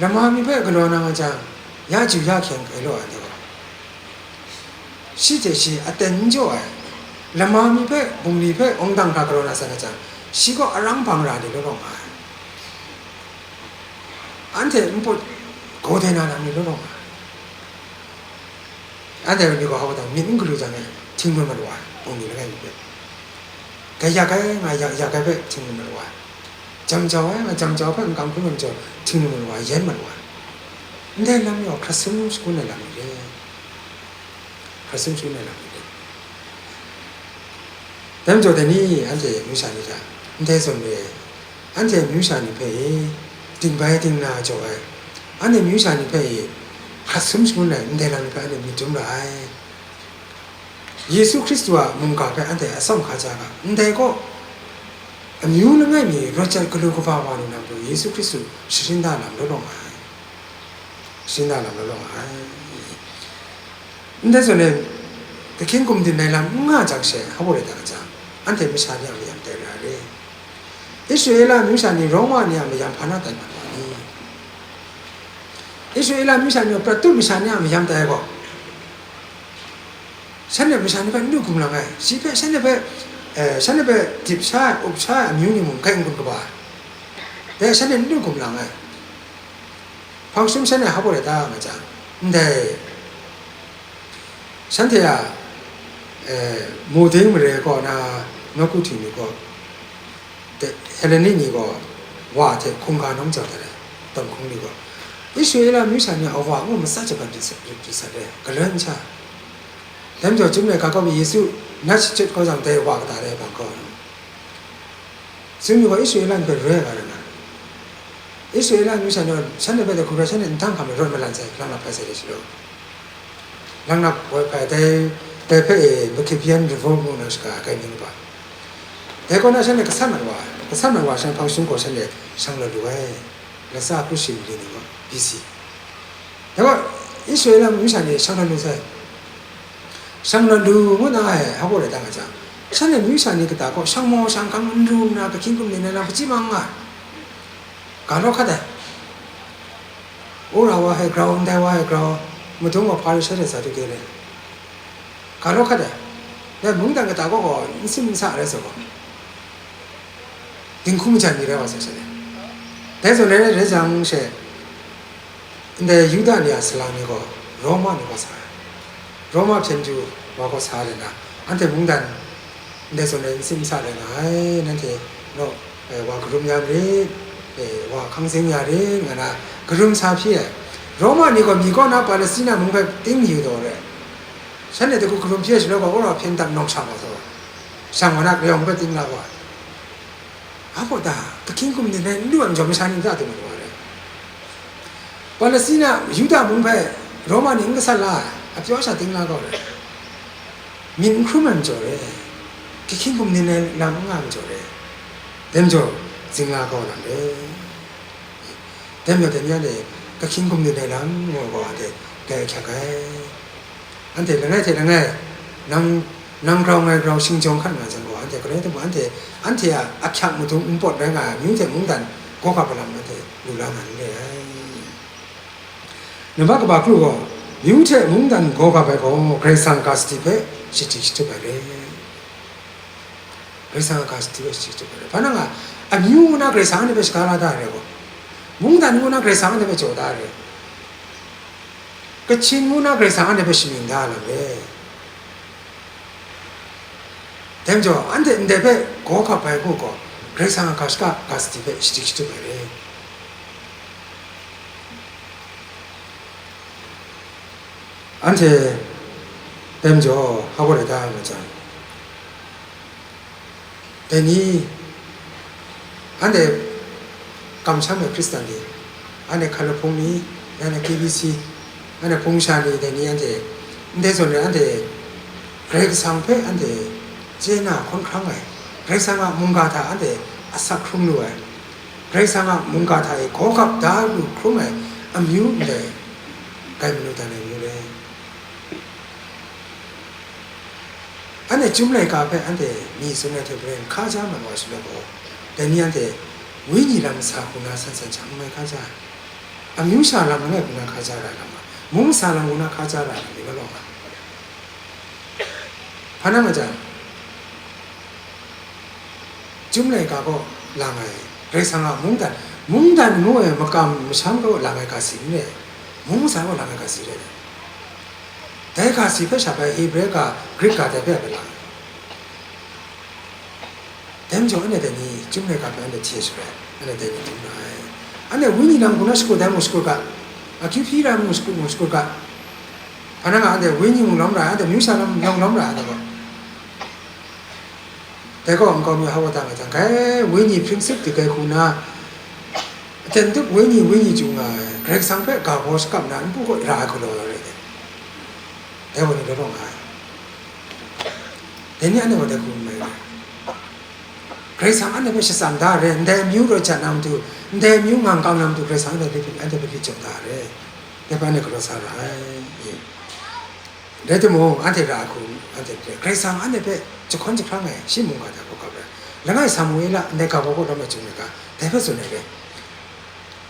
Lama mi hpe galaw na nga jang, ya ju ya hkyeng kai law ai, anhte gaw. Shi hte shi aten n jaw ai, lama mi hpe, bungli hpe, wungdang hkra galaw na san nga jang, shi gaw arang hpang ra ni law law nga ai. Anhte npawt gaw dai na lam ni law law nga ai. Anhte ni gaw hpa gaw dang, myit n galu jang e, htingnu malu ai, bungli langai mi hpe. Dai yak ai, nga yak, yak ai hpe htingnu malu ai. Jam jau ai, nga jam jau ai hpe n kam hkrum ai majaw, htingnu malu ai, yen malu ai. Ndai lam ni gaw hkrat sum shangun ai lam ni re. Hkrat sum shangun ai lam ni re. Dai majaw, dai ni anhte amyu sha ni hta, ndai zawn re, anhte amyu sha ni hpe e, dingbai dingna jaw ai, anhte amyu sha ni hpe e, hkrat sum shangun ai ndai lam ni hpe anhte myit dum ra ai. Yesu Hkristu a mungga hpe anhte atsawm hkaja ga, ndai gaw, amyu langai mi rawt jat galu kaba wa lu na matu, Yesu Hkristu sharin da lam law law nga ai. Sharin da lam law law nga ai. Ndai zawn e, dahkying kum din ai lam n nga jang she, hpa gaw rai dang jang, anhte masha ni a mayam tai ra ai re. Israela amyu sha ni Roma ni a mayam hpa na tai mat wa ni? Israela amyu sha ni gaw prat tut masha ni a mayam tai ai gaw, shanhte masha ni hpe n du hkum lang ai, shi hpe, shanhte hpe, eh, shanhte hpe dip sha ai, up sha ai amyu ni mung kai n-gun kaba ai. Dai shanhte n du hkum lang ai. Hpang shum shanhte hpa gaw rai ta nga jang, ndai shanhte a, eh, Mawding mare kaw na nawku hting ni gaw, de, Heleni ni gaw wa hte hkungga nawng jau dat ai, tawn hkung ni gaw, Israela amyu sha ni a wa ngu matsa jaban rit sat, rit, rit sat ai, galoi n sha. Dai majaw, Chyum lai ga kaw mi Yesu nat shachyut kau jang, dai wa kata re ai hpang gaw, Tsun mi gaw, Israela ni hpe roi ai ga rai nga ai. Israela amyu sha ni gaw, shanhte hpe dai hku rai, shanhte nhtang hkam e rawt malan sai, langlap hpai sai dai shaloi, langlap woi hpai, dai, dai hpe e Maccabean Revolt ngu na shaga ai, kai myit kaba. Dai kaw na shanhte gasat mat wa ai, gasat mat wa ai, shanhte hpang shum gaw shanhte shang rawt lu ai, latsa hkru shi mali ni gaw, B C. Dai gaw, Israela amyu sha ni shang rawt lu sai. Shang rawt lu ngu na ai, hpa gaw rai ta nga jang, shanhte amyu sha ni kata gaw shang maw shang hkang n ru nna, dahkying kum din ai lam hpaji mang nga ai. Ga law hkat ai. Wora wa ai grau, ndai wa ai grau, madung wa Hparishe hte Saduke re. Ga law hkat ai. Dai mungdan kata gaw gaw n sim n sa rai sa gaw, dinghku majan mi rai wa sai shanhte. Dai zawn rai, rai jang she, Ndai Yuda ni a salang ni gaw Roma ni gaw sa ai. Roma hpyen du wa gaw sa ai na, anhte mungdan ndai zawn e n tsim n sa rai nga ai, nanhte naw, eh, wa karum ya marit, eh, wa hkang zing ya rit, nga na karum sa hpyi ai. Roma ni gaw mi kaw na Palestina mung hpe ting yu taw re. Shanhte hku karum hpyi ai shaloi gaw, wora hpyen dap nawng sha wa taw, shang wa na kayawng hpe ting la wa ai. A gaw da, kahkying hkum nin rai n lu ai majaw masha ni n ta dung ai wa rai. Palestina, Yuda mung hpe Roma ni n gasat la ai, a pyaw sha ting la kau rai. Myit n hkrum ai majaw re, kahkying hkum nin rai lam n nga ai majaw re, dai majaw zing la kau lam re. Dai majaw dai ni anhte kahkying hkum nin rai lam ngu ai gaw, anhte dai ahkyak ai. Anhte langai hte langai, nang, nang grau ngai grau shingjawng hkat nga jang gaw, anhte galoi hte mung anhte, anhte a ahkyak madung npawt rai nga ai amyu hte mungdan gaw gap ai lam anhte lu la na n re ai. Nambat kaba kru gaw, amyu hte mungdan gaw gap ai gaw, Karai Kasang a ga sadi hpe shadi shatup ai re. Karai Kasang a ga sadi hpe shadi shatup ai re. Hpa nang a, amyu ngu na Karai Kasang anhte hpe shaga la da ai re gaw, mungdan ngu na Karai Kasang anhte hpe jaw da ai re. Kachin ngu na Karai Kasang anhte hpe shamying da ai lam re. Dai majaw, anhte ndai hpe gaw gap ai ngu gaw, Karai Kasang a ga shaka ga sadi hpe shadi shatup ai re. Anhte dai majaw, hpa gaw rai da ai nga jang, dai ni, anhte kamsham ai Hkristan ni, anhte hkalup hpung ni, anhte K B C, anhte hpung sha ni, dai ni anhte, ndai zawn re, anhte Karai Kasang hpe anhte chye na hkawn hkrang ai, Karai Kasang a mungga hta anhte asak hkrum lu ai, Karai Kasang a mungga hta e gaw gap da lu hkrum ai amyu ndai, grai manu dan ai amyu re. Anhte chyum laika hpe anhte mi tsun ai hte maren hka ja mat wa shaloi gaw, dai ni anhte wenyi lam sa hku na san san hta n mai hka ja ai. Amyu sha lam langai hku na hka ja ra ai lam, mung sa lam hku na hka ja ra ai lam ni law law nga. Hpa nang a jang, Chyum laika kaw lang ai, Karai Kasang a mungdan, mungdan ngu ai makam masham kaw lang ai ga si n re, mung masa kaw lang ai ga si re ai. Dai ga si hpe sha bai Hebre ga, Grik ga dai hpe a bai lang ai. Dai majaw, anhte dai ni chyum laika hpe anhte hte sharai, anhte dai ni dum ra ai. Anhte wenyi lam hku na shakut dai mung shakut ga, akyu hpyi rai mung shakut mung shakut ga, hpa nang a anhte wenyi mung lawm ra ai, anhte amyu sha lam yawng lawm ra ai, anhte gaw. Dai gaw nkau mi hawt da nga jang, grai wenyi hpring sip dai hku na, aten tup wenyi, wenyi chyu nga ai, Karai Kasang hpe ga baw shakap na npu kaw ra ai galaw rai dai. Dai wa ni law law nga ai. Dai ni anhte wa dai hku n mai ai. Karai Kasang anhte hpe shatsam da ai, ndai amyu raw jat na matu, ndai amyu ngang kang na matu, Karai Kasang anhte hpe, anhte hpe hpyi jaw da ai, dai hpe anhte galaw sa ra ai. Rai timung, anhte ra ai hku, anhte hpe, Karai Kasang anhte hpe jahkawn jahprang ai, shi mungga hta hkawhkam ai. Langai Samuela ndai ga baw kaw lawm ai chyum laika, dai hpe tsun ai re.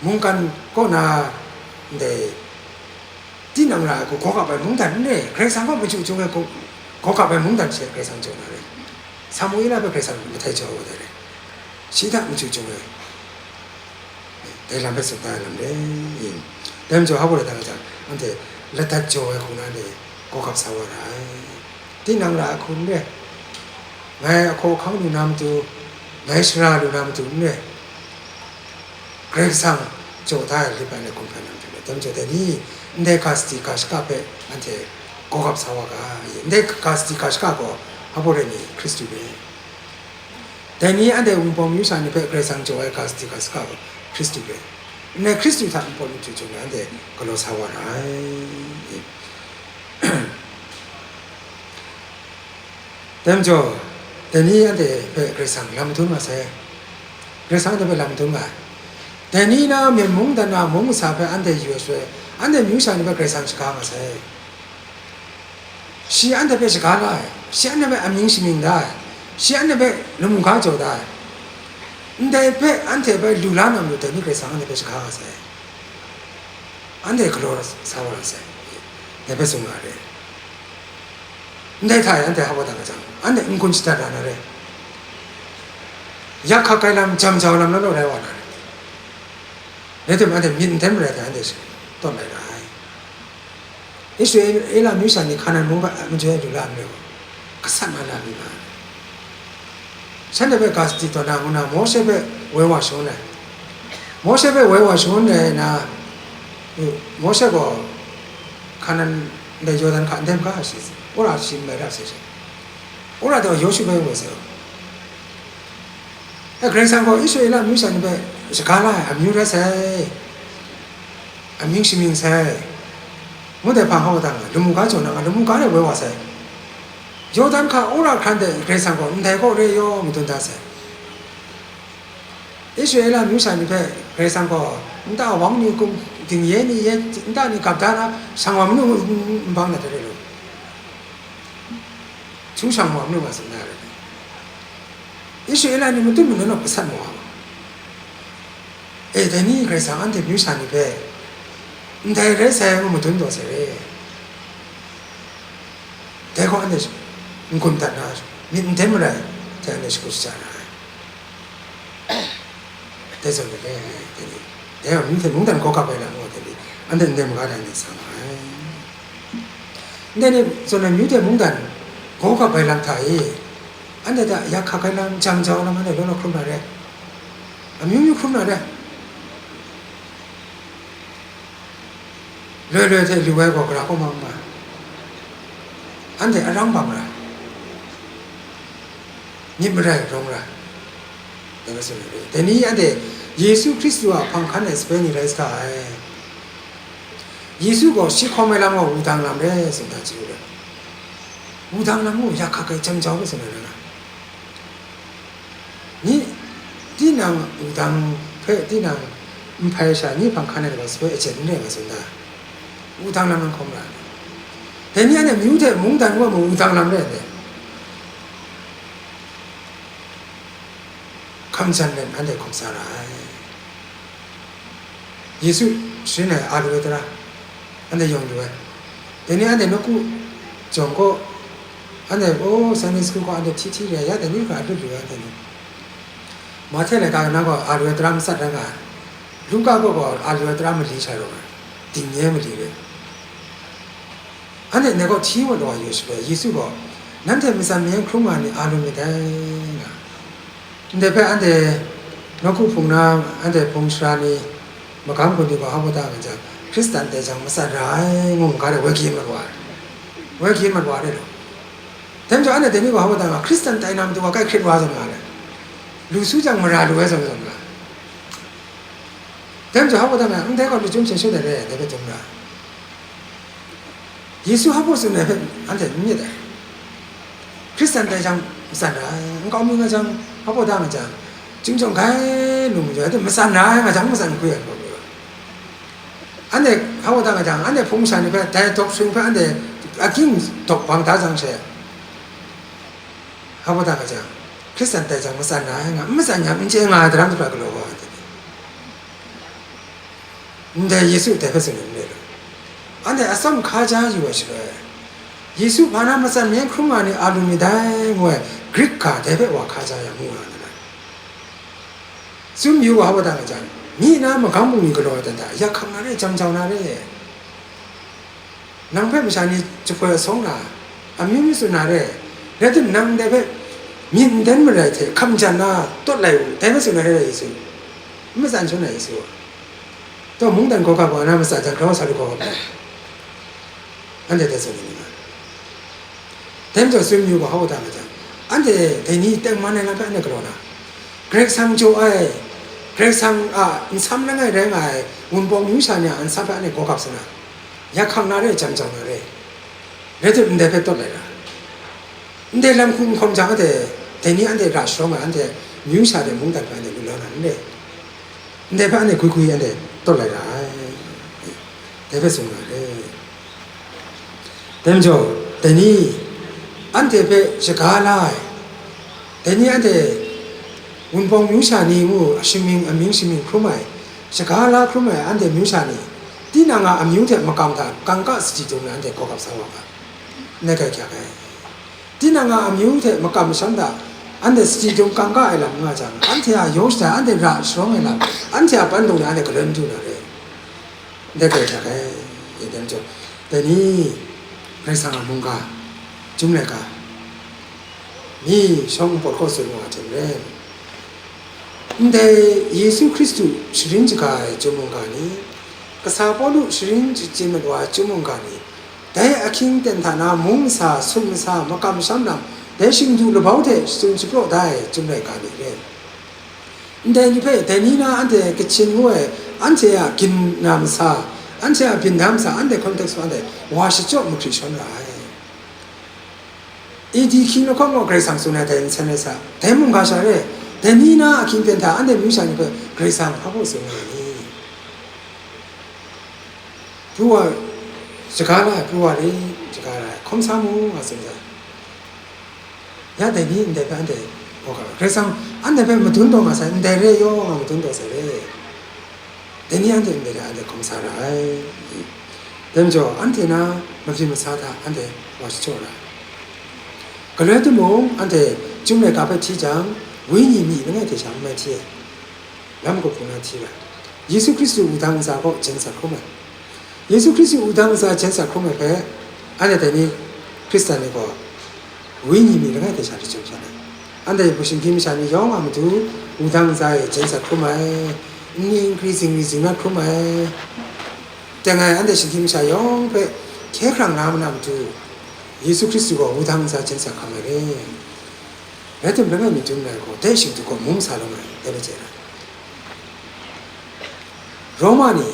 Mungkan kaw na ndai tinang ra ai hku gaw kap ai mungdan n re, Karai Kasang kaw machyu chyung ai hku gaw kap ai mungdan she Karai Kasang jaw na re. Samuela hpe Karai Kasang mahtai jaw ai wa dai re. Shi hta machyu chyung ai. Dai lam hpe tsun da ai lam re. Dai majaw, hpa gaw rai da nga jang, anhte ladat jaw ai hku na ni gaw gap sa wa ra ai. Tinang ra ai hku n re, ngai ahkaw ahkang lu na matu, ngai shara lu na matu n re, Karai Kasang jaw da ai lit bai na hkum hpe na matu re. Dai majaw, dai ni, ndai ga sadi ga shaka hpe anhte gaw gap sa wa ga, ndai ga sadi ga shaka gaw hpa gaw rai ni, Hkristu re. Dai ni anhte Wunpawng myu sha ni hpe Karai Kasang jaw ai ga sadi ga shaka gaw Hkristu re. Ndai Hkristu hta npawt machyu chyum ai anhte galaw sa wa ra ai. Dai majaw, dai ni anhte hpe Karai Kasang lam madun nga sai. Karai Kasang anhte hpe lam madun nga ai. Dai ni na myen mungdan na mung masa hpe anhte yu ai shaloi, anhte myu sha ni hpe Karai Kasang shaga nga sai. Shi anhte hpe shaga la ai, shi anhte hpe amying shamying da ai, shi anhte hpe lamu ga jaw da ai, ndai hpe anhte hpe lu la na matu dai ni Karai Kasang anhte hpe shaga nga sai. Anhte galaw sa wa ra sai. Dai hpe tsun nga ai re. Ndai hta e anhte hpa gaw da nga jang, anhte n-gun shadat ra na re. Yak hkak ai lam, jam jau lam law law rai wa na re. Rai timung, anhte myit n ten marai hte anhte shi tawn lai ra ai. Israela myu sha ni Hkanan mung hpe majaw lu la nre gaw, gasat nga la mi nga ai. Shanhte hpe ga sadi tawn na ngu na, Mawshe hpe woi wa shangun ai. Mawshe hpe woi wa shangun ai na, Mawshe gaw Hkanan ndai Yawdan hka ndai maga shi, wora shi n bai ra sai she, wora taw Yawshu hpe woi sai. E, Karai Kasang gaw Israela myu sha ni hpe shaga la ai amyu rai sai, amying shamying sai, ngu dai hpang hkau da nga, lamu ga jaw na nga, lamu ga de woi wa sai. Yawdan hka wora hkran de Karai Kasang gaw ndai kaw re yaw madun da sai. Israela myu sha ni hpe Karai Kasang gaw nta wang ni kum, dingye ni ye, nta ni gap da na, shang wa manu n bang na de re lu, htu shang wa manu nga tsun na re. Israela ni matut manu naw gasat mawa ma. E, dai ni Karai Kasang anhte myu sha ni hpe ndai rai sai ngu madun taw sai re. Dai gaw anhte n-gun dat na, myit n den marai hte anhte shagu shaja na ai. Dai zawn de, dai ni, dai gaw myu hte mungdan gaw gap ai lam gaw, dai ni, anhte ndai maga dai ni sa nga ai. Ndai ni zawn na myu hte mungdan gaw gap ai lam hta e, anhte hta ya hkak ai lam, jang jau ai lam, anhte law law hkrum na re, amyu myu hkrum na re. Loi loi hte lu ai gaw gara kaw mang nga, anhte arang bang ra, myit marai rawng ra, dai rai tsun ai re. Dai ni anhte Yesu Hkristu a hpang hkan ai sape ni rai sa ai. Yesu gaw shi hkawm ai lam gaw wudang lam re tsun da chyu ai. Wudang lam gaw ya hkak ai jang jau ai tsun ai rai nga. Ni, tinang wudang hpe tinang n hpai sha, ni hpang hkan ai gaw sape ajen n rai nga tsun da, wudang lam n hkawm ra. Dai ni anhte myu hte mungdan wa mu wudang lam rai ai. Hkam jan let anhte hkawm sa ra ai. Yesu sharin ai a lu ai tara, anhte yawng lu ai. Dai ni anhte nawku jawng kaw, anhte, o, Sunday school kaw anhte hti hti re ai, ya dai ni hkra lut lu ai, anhte ni. Mahte laika na gaw a lu ai tara matsat rai nga ai. Luka kaw gaw a lu ai tara mali sha rawng ai, dingye mali re. Anhte ndai kaw hti wat wa yu shaloi, Yesu gaw, "Nanhte matsan myen hkrum nga ni a lu myit dai," nga. Ndai hpe anhte nawku hpung na, anhte hpung sara ni, magam hku ni gaw hpa da nga jang, Hkristan tai jang matsan ra ai, ngu ga de woi hkyin mat wa ai. Woi hkyin mat wa ai law. Dai majaw anhte dai ni gaw hpa da nga, Hkristan tai na matu wa kai hkrit wa zawn nga ai. Lu su jang mara lu ai zawn zawn nga ai. Dai majaw hpa da nga, ndai gaw lachyum hte shut ai re, dai hpe dum ra. Yesu hpa tsun ai hpe anhte n myit ai. Hkristan tai jang matsan ra ai, nkau mi nga jang, hpa da nga jang, chyingchawng gai lu majaw, matsan ra ai nga jang, matsan hkwi ai nkau mi wa. Anhte hpa da nga jang, anhte hpung sha ni hpe dai doctrine hpe anhte aking dawk bang da jang she, hpa da nga jang, Hkristan tai jang matsan ra ai nga, n matsan yang n chye nga ai daram hkra galaw wa ai. Ndai Yesu dai hpe tsun ai n re law, anhte atsawm hkaja yu ai shaloi, Yesu hpa na matsan myen hkrum nga ni a lu myit dai, ngu ai Grik ga dai hpe wa hkaja yang mu nga ai. Tsun yu wa hpa da nga jang, myi na magam bungli galaw ai dan hta, ya hkak na re, jam jau na re. Nang hpe masha ni jahpoi asawng na, amyu myu tsun na re, rai timung, nang ndai hpe myit n den marai hte hkam jan na tawt lai u, dai hpe tsun ai rai Yesu. N matsan shangun ai Yesu. Taw, mungdan gaw gap wa na matsan jang, grau sa lu gaw, anhte dai tsun ai ni nga. Dai majaw tsun yu ga hpa da nga jang, anhte dai ni tengman ai lam hpe anhte galaw na, Karai Kasang jaw ai, Karai Kasang a nsam langai rai nga ai Wunpawng myu sha ni a nsam hpe anhte gaw gap sa na, ya hkak na re, jam jau na re, rai timung, ndai hpe tawt lai ra. Ndai lam hku n hkawm jang, anhte dai ni anhte ra sharawng ai, anhte myu sha de mungdan hpe anhte lu la na n re. Ndai hpe anhte gwi gwi anhte tawt lai ra ai. Dai hpe tsun nga ai. Dai majaw, dai ni anhte hpe shaga la ai, dai ni anhte Wunpawng myu sha ni ngu shamying, amying shamying hkrum ai, shaga la hkrum ai anhte myu sha ni, tinang a amyu hte makam hta kangka sadi dung na anhte gaw gap sa wa ga, n rai kai hkyak ai. Tinang a amyu hte makam masham hta anhte sadi dung kangka ai lam nga jang, anhte a yawng shatai, anhte ra sharawng ai lam, anhte a pandung ni anhte galoi n du na re. Ndai hkrai hta hkai, e dan jaw, dai ni, Karai Kasang a mungga, Chyum laika, mi shawng npawt kaw tsun wa hte maren, ndai Yesu Hkristu sharin shaga ai chyum mungga ni, kasa Pawlu sharin shachyen mat wa ai chyum mungga ni, dai ahkying ten hta na mung masa, sum masa, makam masham lam, dai shingdu labau hte shatsun shapraw da ai Chyum laika ni rai. Ndai ni hpe, dai ni na anhte Kachin ngu ai, anhte a gin na masa, anhte a byin na masa, anhte hkawn tek sa anhte wa shachyaw mahkri shawn ra ai. A D hkying lahkawng gaw Karai Kasang tsun ai dai nsen rai sa, dai mungga sha re, dai ni na ahkying ten hta anhte myu sha ni hpe Karai Kasang hpa baw tsun nga ai ni? Pru wa, shaga la ai, pru wa rit, shaga la ai, hkawm sa mu, nga tsun sai. Ya dai ni ndai hpe anhte gaw ga, Karai Kasang anhte hpe madun taw nga sai, ndai re yaw nga madun taw sai re. Dai ni anhte ndai hte anhte hkawm sa ra ai. Dai majaw, anhte na mabyin masa hta anhte wa shachyaw ra ai. Galoi timung, anhte Chyum laika hpe hti jang, wenyi myi langai hte sha n mai hti ai. Lam gup hku na hti ra. Yesu Hkristu wudang ntsa kaw jen sat hkrum ai. Yesu Hkristu wudang ntsa jen sat hkrum ai hpe, anhte dai ni Hkristan ni gaw, wenyi myi langai hte sha lachyum sha ai. Anhte shinggyim masha ni yawng a matu wudang ntsa e jen sat hkrum ai, nni nkri zingri zingrat hkrum ai, teng ai anhte shinggyim masha yawng hpe hkye hkrang la ma na matu, Yesu Hkristu gaw wudang ntsa jen sat hkam ai re. Rai timung, langai mi Chyum laika gaw, dai shingdu gaw mung sa lawm ai, dai hpe chye ai. Roma ni,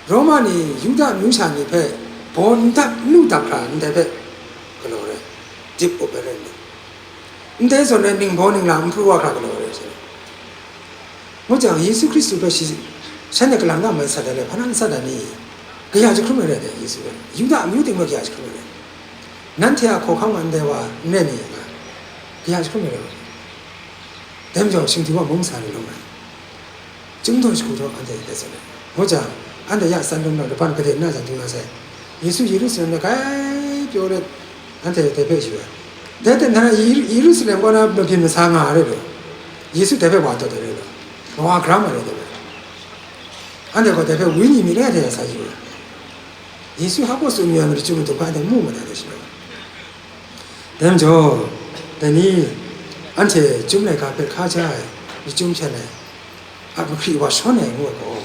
Roma ni Yuda amyu sha ni hpe baw n dap, n lu dap hkra ndai hpe galaw ai, dip up ai rai nna, ndai zawn ai ningbaw ningla n pru wa hkra galaw ai rai sa ai. Ngu jang, Yesu Hkristu hpe shi, shanhte kalang na mai sat ai le, hpa na n sat ai ni? Kaya jahkrum ai rai dai, Yesu hpe, Yuda amyu ting hpe kaya jahkrum ai rai? Nanhte a hkawhkam a ndai wa n rai ni nga? Kaya jahkrum ai rai? Dai majaw, shingdu wa mung sa ni lawm ai. Chyum daw shagu daw anhte hpe tsun ai. Ngu jang, anhte ya san dum daw, laban gade nna jang du na sai. Yesu Yerusalem de grai pyaw let, anhte dai hpe yu ai. Dai hte nhtana Yeru-, Yerusalem kaw na mabyin masa nga ai rai law, Yesu dai hpe wa dawt ai rai law, wa hkra ma rai dai hpe, anhte gaw dai hpe wenyi myi langai hte sa yu ai. Yesu hpa baw tsun mi ai matu chyum matu hpe anhte mu ma ta dai shi law. Dai majaw, dai ni, anhte Chyum laika hpe hkaja ai, lachyum hpyen ai, a mahkri wa shawn ai ngu ai gaw,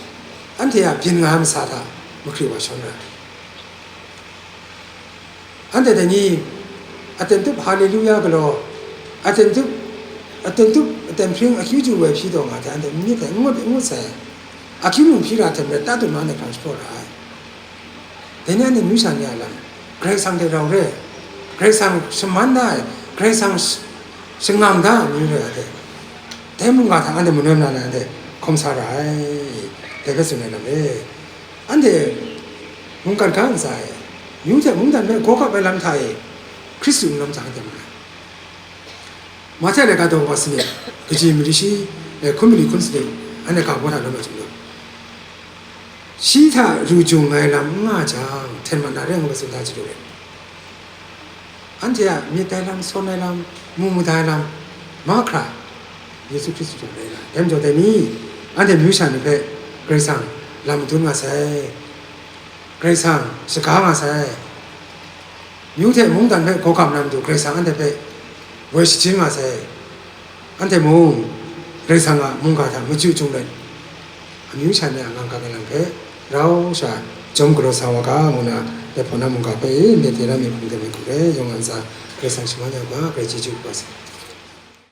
anhte a byin nga ai masa hta mahkri wa shawn ai. Anhte dai ni, aten tup Haleluya galaw, aten tup, aten tup, aten hpring akyu ju woi hpyi taw nga hte, anhte myit hte n ngut, n ngut sai, akyu mung hpyi ra hte maren, tatut ma anhte hkrang shapraw ra ai. Dai ni anhte myu sha ni a lam, Karai Kasang hte rau re ai, Karai Kasang shaman da ai, Karai Kasang sh-, shangam da ai amyu re ai hte, dai mungga hta anhte manawn na na anhte hkawm sa ra ai, dai hpe tsun ai lam e. Anhte mungkan ga ntsa e, myu hte mungdan hpe gaw kap ai lam hta e, Hkristu n lawm hta anhte mu ai. Mahte laika daw kaba sanit, kaji mali shi, eh, hkun mali hkun sanit, anhte ga baw hta lawm ai hte mung, shi hta ru jung ai lam n nga jang, hten mat na re ai ngu ai tsun hta chyalu rai. Anhte a myit ai lam, sawn ai lam, mu mada ai lam, mahkra Yesu Hkristu hta rai ai. Dai majaw dai ni, anhte myu sha ni hpe Karai Kasang lam madun nga sai, Karai Kasang shaga nga sai, myu hte mungdan hpe gaw kap na matu Karai Kasang anhte hpe woi shajin nga sai. Anhte mung Karai Kasang a mungga hta machyu jung let, amyu sha ni a ngang kang ai lam hpe rau sha jawm galaw sa wa ga, ngu na, dai hpawt na mungga hpe e ndai hte na myit hpung de myit hku re, yawng a ntsa Karai Kasang shaman ya u ga, Karai chyeju kaba sai.